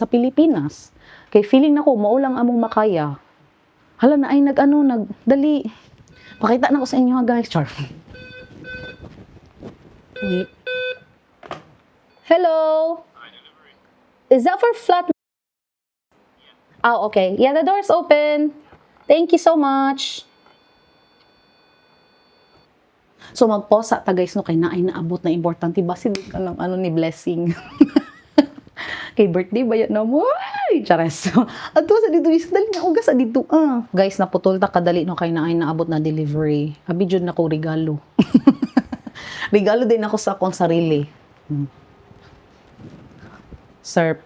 Pilipinas. Kay feeling nako mao lang among makaya. Hala na ay nag ano nag dali. Pakita na ko sa inyo ha, guys. Char. Wait. Hello. Is that for flat? Oh, okay. Yeah, the door's open. Thank you so much. So magposa ta, guys, no, kay naay naabot na importante basin ka lang ano ni blessing. Kay birthday ba yan na mo? Ay, chares. Ato sa dito is dali na ugas sa dito ah. Guys, naputol ta kadali no kay naay naabot na delivery. Abi jud na ko regalo. Regalo din ako sa akong sarili. Sir.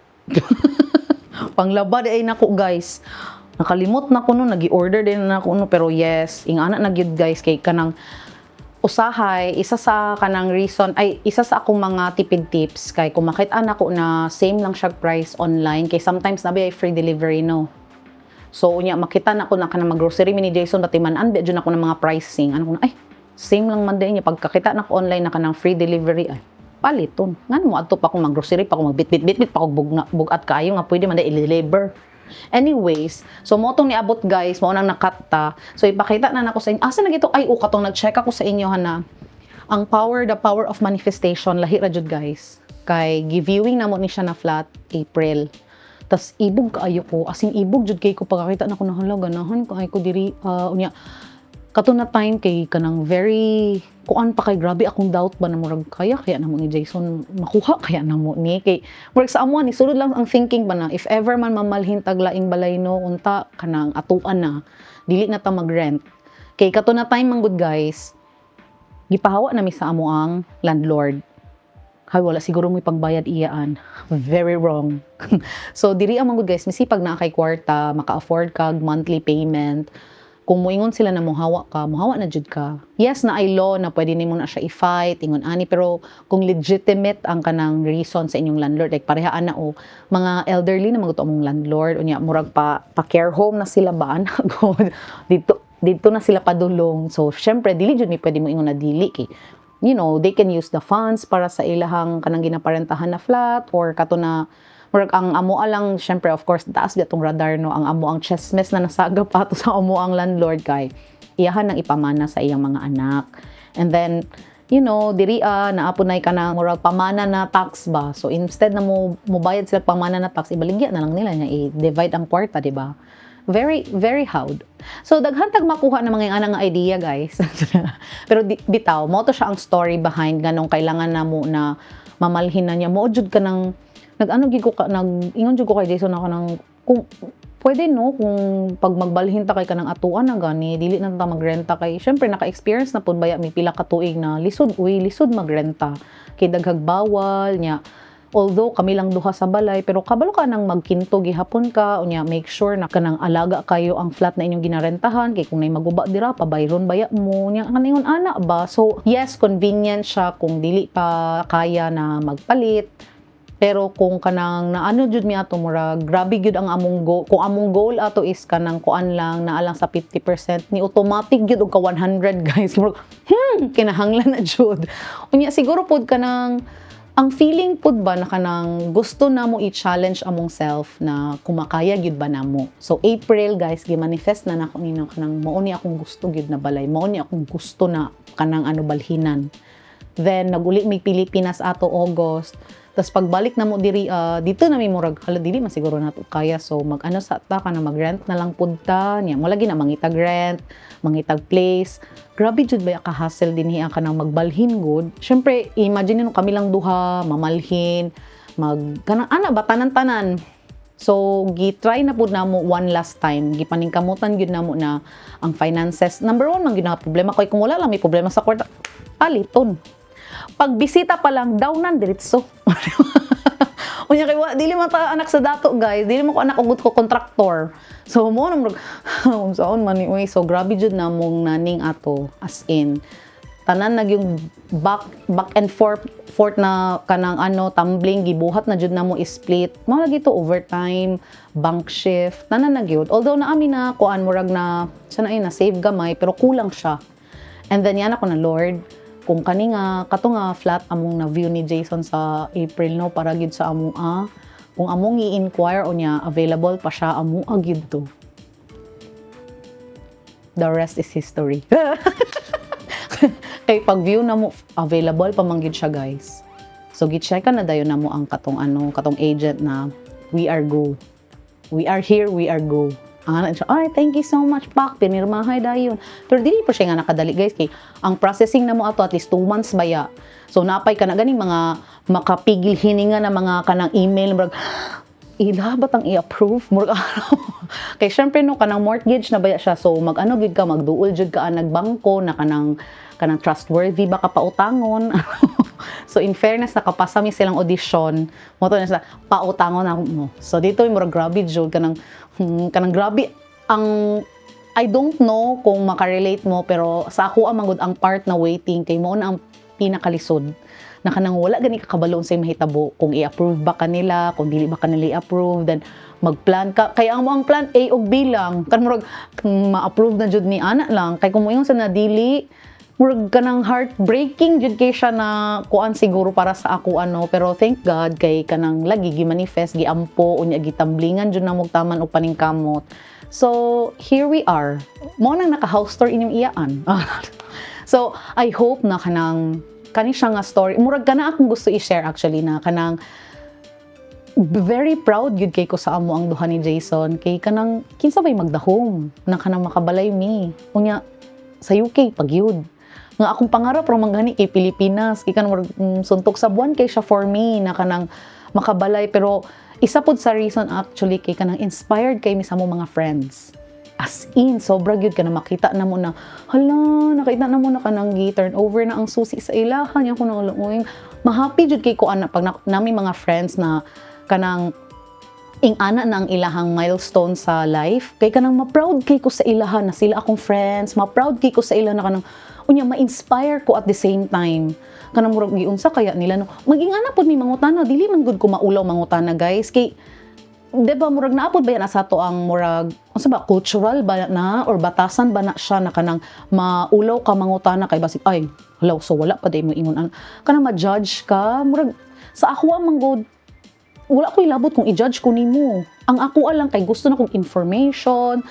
Panglaba di ay nako, guys. Nakalimot na ko no, nagi-order din na ako no, pero yes, ingana na gyud, guys, kay kanang usahay isa sa kanang reason ay isa sa akong mga tipid tips kay kung makita nako na same lang siya price online, kay sometimes nabi ay free delivery no. So unya makita na ko na kanang mag-grocery mi ni Jason dati man an jud ako ng mga pricing ano ko na, ay, same lang man din niya. Pagkakita na ko online na kanang free delivery, ay, paliton. Ngano mo adto pa akong mag-grocery pa akong magbit-bit bit pa akong bugat kaayo nga pwede man dai i-deliver. Anyways, so mo tong niabot, guys, mo nang nakatta. So ipakita na nako sa inyo. Asa na gito ay o katong nag-check ako sa inyo hana. Ang power, the power of manifestation lahi ra jud, guys. Kay gi-viewing na mo ni siya na flat April. Tas ibog kaayo ko, as in ibog jud kay ko pagkakita nako na, hala, ganahan kaayo ko diri. Unya kato na time kay kanang very kuan pa kay grabe akong doubt ba na murag kaya kaya namo ni Jason makuha, kaya namo ni, kay murag sa amo ni sulod lang ang thinking ba na if ever man mamalhin tag laing balay no, unta kanang atuan na, dili na ta mag-rent. Kay kato na time man gud, guys, gipahawa na mi sa amo ang landlord. Hay, wala siguro mo pangbayad iyaan. Very wrong. So diri ang man gud, guys, misipag naa kay kwarta, maka-afford kag monthly payment, kung muingon sila na mohawa ka, mohawa na jud ka. Yes, na ay law na pwede nimo na siya i-fight, ingon ani, pero kung legitimate ang kanang reason sa inyong landlord, like parehaan na o mga elderly na maguto among landlord, unya murag pa care home na sila ba ana God. Dito na sila padulong. So syempre dili jud mi pwede mo ingon na dili kay they can use the funds para sa ilahang kanang ginaparentahan na flat or kato na murag ang amo lang. Syempre, of course, taas di atong radar no, ang amo ang chesmes na nasaga pa to sa amo ang landlord kay iyahan nang ipamana sa iyang mga anak. And then diri ah naapunay ka na murag pamana na tax ba. So instead na mo mobayad sila pamana na tax, ibaligya na lang nila niya, i-divide ang kwarta, di ba? Very, very hard. So, daghan tag makuha ng mga ana nga idea, guys. Pero bitaw, mao to siya ang story behind ganong kailangan na mo na mamalhin na niya. Mo jud ka ng nag-ano gid ko ka nag ingon jud ko kay Jason ako ng kung pwede, no, kung pag magbalhin ta kay kanang atuan na gani, dili na ta magrenta kay syempre naka-experience na pud baya mi pila ka tuig na lisod, uy, lisod magrenta kay daghag bawal niya. Although kami lang duha sa balay, pero kabalo ka nang magkinto gihapon ka. Unya make sure na kanang alaga kayo ang flat na inyong ginarentahan kay kung nay maguba dira, pabayron baya mo nya, kaningon ana ba. So yes, convenient siya kung dili pa kaya na magpalit, pero kung kanang naano jud mi ato, murag grabe gyud ang among go, kung among goal ato is kanang kuan lang, naa lang sa 50% ni automatic gyud og ka 100, guys. Murag kinahanglan na jud. Unya siguro pod kanang ang feeling pud ba na kanang gusto na mo i-challenge among self na kumakaya gyud ba namo. So April, guys, gi-manifest na nako nino kanang mao ni akong gusto gyud na balay, mao ni akong gusto na kanang ano, balhinan. Then naguli mi Pilipinas ato August. Tapos pagbalik na mo diri, dito na mi murag, hala, dili man siguro nato kaya, so mag-ano sa ta kana, mag-rent na lang pud ta niya. Mo lagi na mangitag rent, mangitag place. Grabe jud ba ka hassle dinhi ang kanang magbalhin gud. Syempre, imagine nyo, kami lang duha, mamalhin, mag kanang ana ba, tanan-tanan. So, gi-try na pud namo one last time. Gipaningkamutan gyud namo na ang finances. Number one man gyud na problema kay kung wala lang may problema sa kwarta, paliton. Pagbisita pa lang, down nan diretso. Unya kay wa dili man ta anak sa dato, guys, dili mo ko anak og ko kontraktor. So mo na murag unsaon man ni uy. So grabe jud na mong naning ato, as in tanan nag yung back back and forth forth na kanang ano, tumbling, gibuhat na jud namo split. Mao lagi to, overtime, bank shift, tanan na gyud. Although naami na kuan, murag na sana ay na save gamay, pero kulang siya. And then yan ako na, "Lord, kung kani nga kato nga flat among na view ni Jason sa April, no, para gyud sa among kung among i-inquire o niya available pa siya, amo gyud to." The rest is history. Kay pag view na mo, available pa man gyud siya, guys. So gi-check na dayon na mo ang katong ano, katong agent na we are go. We are here, we are go. Ang ana siya, "Ay, thank you so much, pak, pinirmahay dayon." Pero dili pa siya nga nakadali, guys, kay ang processing na mo ato at least 2 months baya. So napay ka na ganing mga makapigil hininga na mga kanang email, murag ila ba tang i-approve, murag ano kay syempre, no, kanang mortgage na baya siya, so mag-ano gyud ka, magduol jud ka nagbangko na kanang kanang trustworthy ba ka pautangon. So in fairness, nakapasa mi silang audition mo to na sila pautangon ako mo. So dito murag grabe jud kanang kanang grabe ang, I don't know kung makarelate mo, pero sa ako ang manggod ang part na waiting kay mo na ang pinakalisod na kanang wala gani ka kabalo unsay mahitabo, kung i-approve ba kanila, kung dili ba kanila i-approve. Then magplan ka kay ang mo ang plan A ug B lang kan murag ma-approve na jud ni ana lang. Kay kung moingon sa na dili, murag kanang heartbreaking jud kay siya na kuan siguro para sa ako ano. Pero thank God kay kanang lagi gi-manifest, giampo, unya gitamblingan jud namo taman og paningkamot. So here we are, mo nang naka-house tour inyong iyaan. So I hope na kanang kani siya nga story, murag kana akong gusto i-share actually, na kanang very proud gyud kay ko sa amo ang duha ni Jason kay kanang kinsa bay magdahom na kanang makabalay mi unya sa UK pagyud nga akong pangarap ra man gani kay Pilipinas, kay kanang murag, suntok sa buwan kay siya for me na kanang makabalay. Pero isa pod sa reason actually kay kanang inspired kay mi sa among mga friends. As in, sobra gyud ka na makita na mo na hala, nakita na mo na kanang gi turn over na ang susi sa ilahan niya ko na uy, mahappy jud kay ko ana pag nami mga friends na kanang ing-ana na ang ilahang milestone sa life, kay kanang ma-proud kay ko sa ilahan na sila akong friends, ma-proud kay ko sa ila na kanang unya ma-inspire ko at the same time, kanang murag giunsa kaya nila, no. Maging ana pod mi mangutana, dili man gud ko maulaw mangutana, guys, kay di ba murag naapod ba yan sa ato ang murag unsa ba, cultural ba na or batasan ba na siya na kanang maulaw ka mangutana kay basig ay hala, so wala pa day mo ingon an kanang ma-judge ka. Murag sa ako ang manggod, wala ko ilabot kung i-judge ko nimo. Ang ako lang kay gusto na kong information.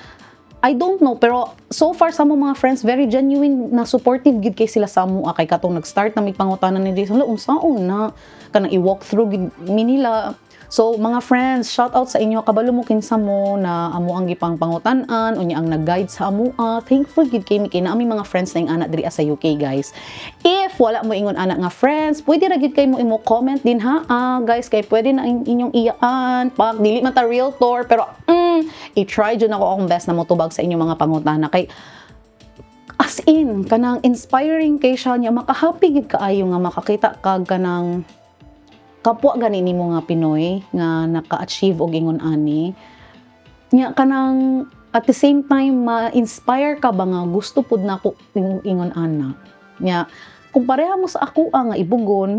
I don't know, pero so far sa among mga friends, very genuine na supportive gid kay sila sa amo kay katong nag-start na may pangutana ni Jason, "Hala, unsaon na kanang i-walk through gid mi nila." So mga friends, shout out sa inyo, kabalo mo kinsa mo na amo ang gipang pangutan-an unya ang nag-guide sa amoa. Thankful gid kay mi kay naa mi mga friends na ing-ana diri sa UK, guys. If wala mo ingon ana nga friends, pwede ra gid kay mo imo comment din ha, guys, kay pwede na inyong iyaan pag dili man ta realtor, pero i-try jud nako akong best na motubag sa inyong mga pangutana kay as in kanang inspiring kay siya niya, makahappy gid kaayo nga makakita kag kanang kapwa gani nimo nga Pinoy nga naka-achieve og ingon ani nya. Kanang at the same time ma-inspire ka ba nga gusto pud nako ingon ana nya. Kung pareha mo sa ako nga ibugon,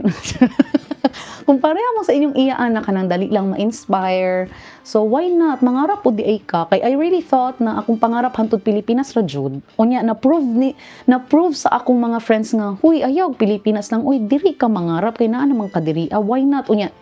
kung pareha mo sa inyong iyaan na kanang dali lang ma-inspire, so why not mangarap pud diay ka? Kay I really thought na akong pangarap hantod Pilipinas ra jud. Unya na prove sa akong mga friends nga, "Huy, ayaw Pilipinas lang, uy, diri ka mangarap kay naa naman ka diri, ah, why not?" Unya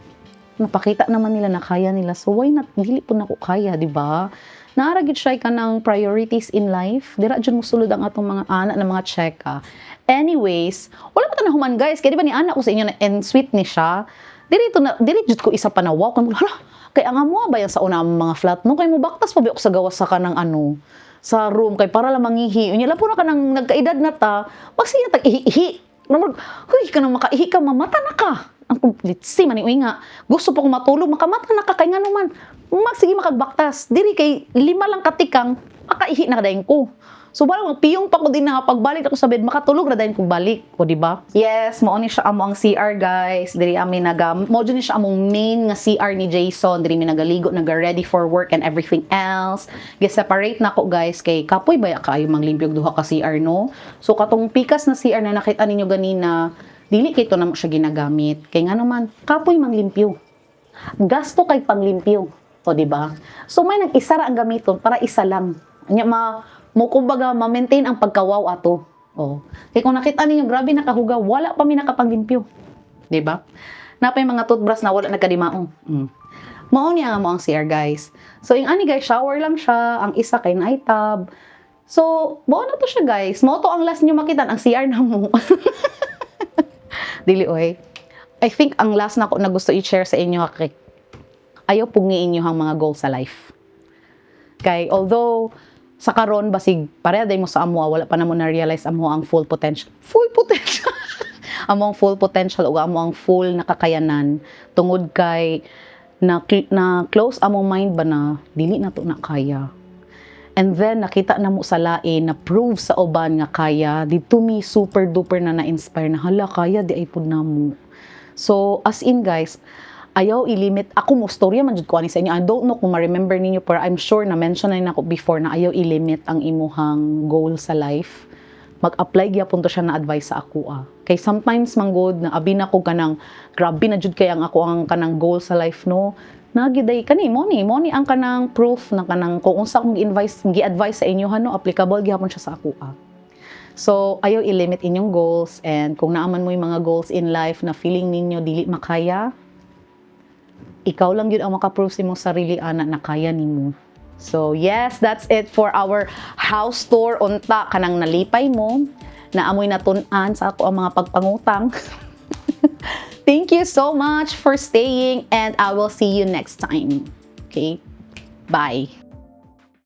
napakita naman nila na kaya nila, so why not dili pud nako kaya, di ba? Naa ra gyud siya kanang priorities in life. Dira jud mosulod ang atong mga ana ng mga cheka. Anyways, wala pa ta nahuman, guys, kay di ba ni ana ko sa inyo na en suite ni siya. Diri to na diri jud ko isa pa na wow kan, hala, kay ang amo ba yan sa una ang mga flat, no, kay mo baktas pa ba ako sa gawas sa kanang ano sa room kay para lang mangihi. Unya lapo na kanang nagkaedad na ta, magsige tag ihi-ihi. Murag, huy, kanang makaihi ka, mamata na ka. Ang complete si man uy nga. Gusto pa ko matulog, makamata na ka kay ngano man. Magsige makagbaktas. Diri kay lima lang katikang, makaihi na dayon ko. So wala piyong pa ko din na pagbalik ako sa bed, makatulog na dayon kog balik. O di ba? Yes, mao ni siya amo ang CR, guys. Diri ami naga mao jud ni siya among main nga CR ni Jason. Diri mi nagaligo, naga-ready for work and everything else. Gi-separate na ko, guys, kay kapoy baya kaayo manglimpyog duha ka CR, no. So katong pikas na CR na nakita ninyo ganina, dili kay to na mo siya ginagamit. Kay ngano man, kapoy manglimpyo. Gasto kay panglimpyo. O di ba? So may nag-isa ra ang gamiton para isa lang. Nya ma mo kumbaga ma-maintain ang pagkawaw ato. Oh. Kay kung nakita ninyo, grabe nakahugaw, wala pa mi nakapanglimpyo. Di ba? Napay mga toothbrush na wala nagkadimaong. Mao niya nga mo ang CR, guys. So yung ani, guys, shower lang siya, ang isa kay naay tub. So, mao na to siya, guys. Mao to ang last nyo makita ang CR na mo. Dili oy. I think ang last na ko na gusto i-share sa inyo kay ayaw pungiin niyo ang mga goals sa life. Kay although sa karon basig pareha day mo sa amo, wala pa namo na-realize amo ang full potential. Full potential. Amo ang full potential ug amo ang full nakakayanan tungod kay na close among mind ba na dili na to na kaya. And then nakita na mo sa lain na prove sa uban nga kaya, dito mi super duper na na-inspire na, hala, kaya diay pud namo. So as in, guys, ayaw i-limit. Ako mo storya man jud ko ani sa inyo. I don't know kung ma-remember ninyo, pero I'm sure na mention na nako before na ayaw i-limit ang imuhang goal sa life. Mag-apply gyapon to siya na advice sa ako ah. Kay sometimes manggod na abi na ko kanang grabe na jud kay ang ako ang kanang goal sa life, no. Nagiday kani mo ni ang kanang proof na kanang kung unsa akong gi-advise gi-advise sa inyo no, applicable gihapon siya sa ako ah. So, ayaw i-limit inyong goals, and kung naaman mo yung mga goals in life na feeling ninyo dili makaya, ikaw lang yun ang makaprove sa imong sarili ana na kaya nimo. So, yes, that's it for our house tour. Unta kanang nalipay mo, na amoy natun-an sa ako ang mga pagpangutang. Thank you so much for staying and I will see you next time. Okay? Bye.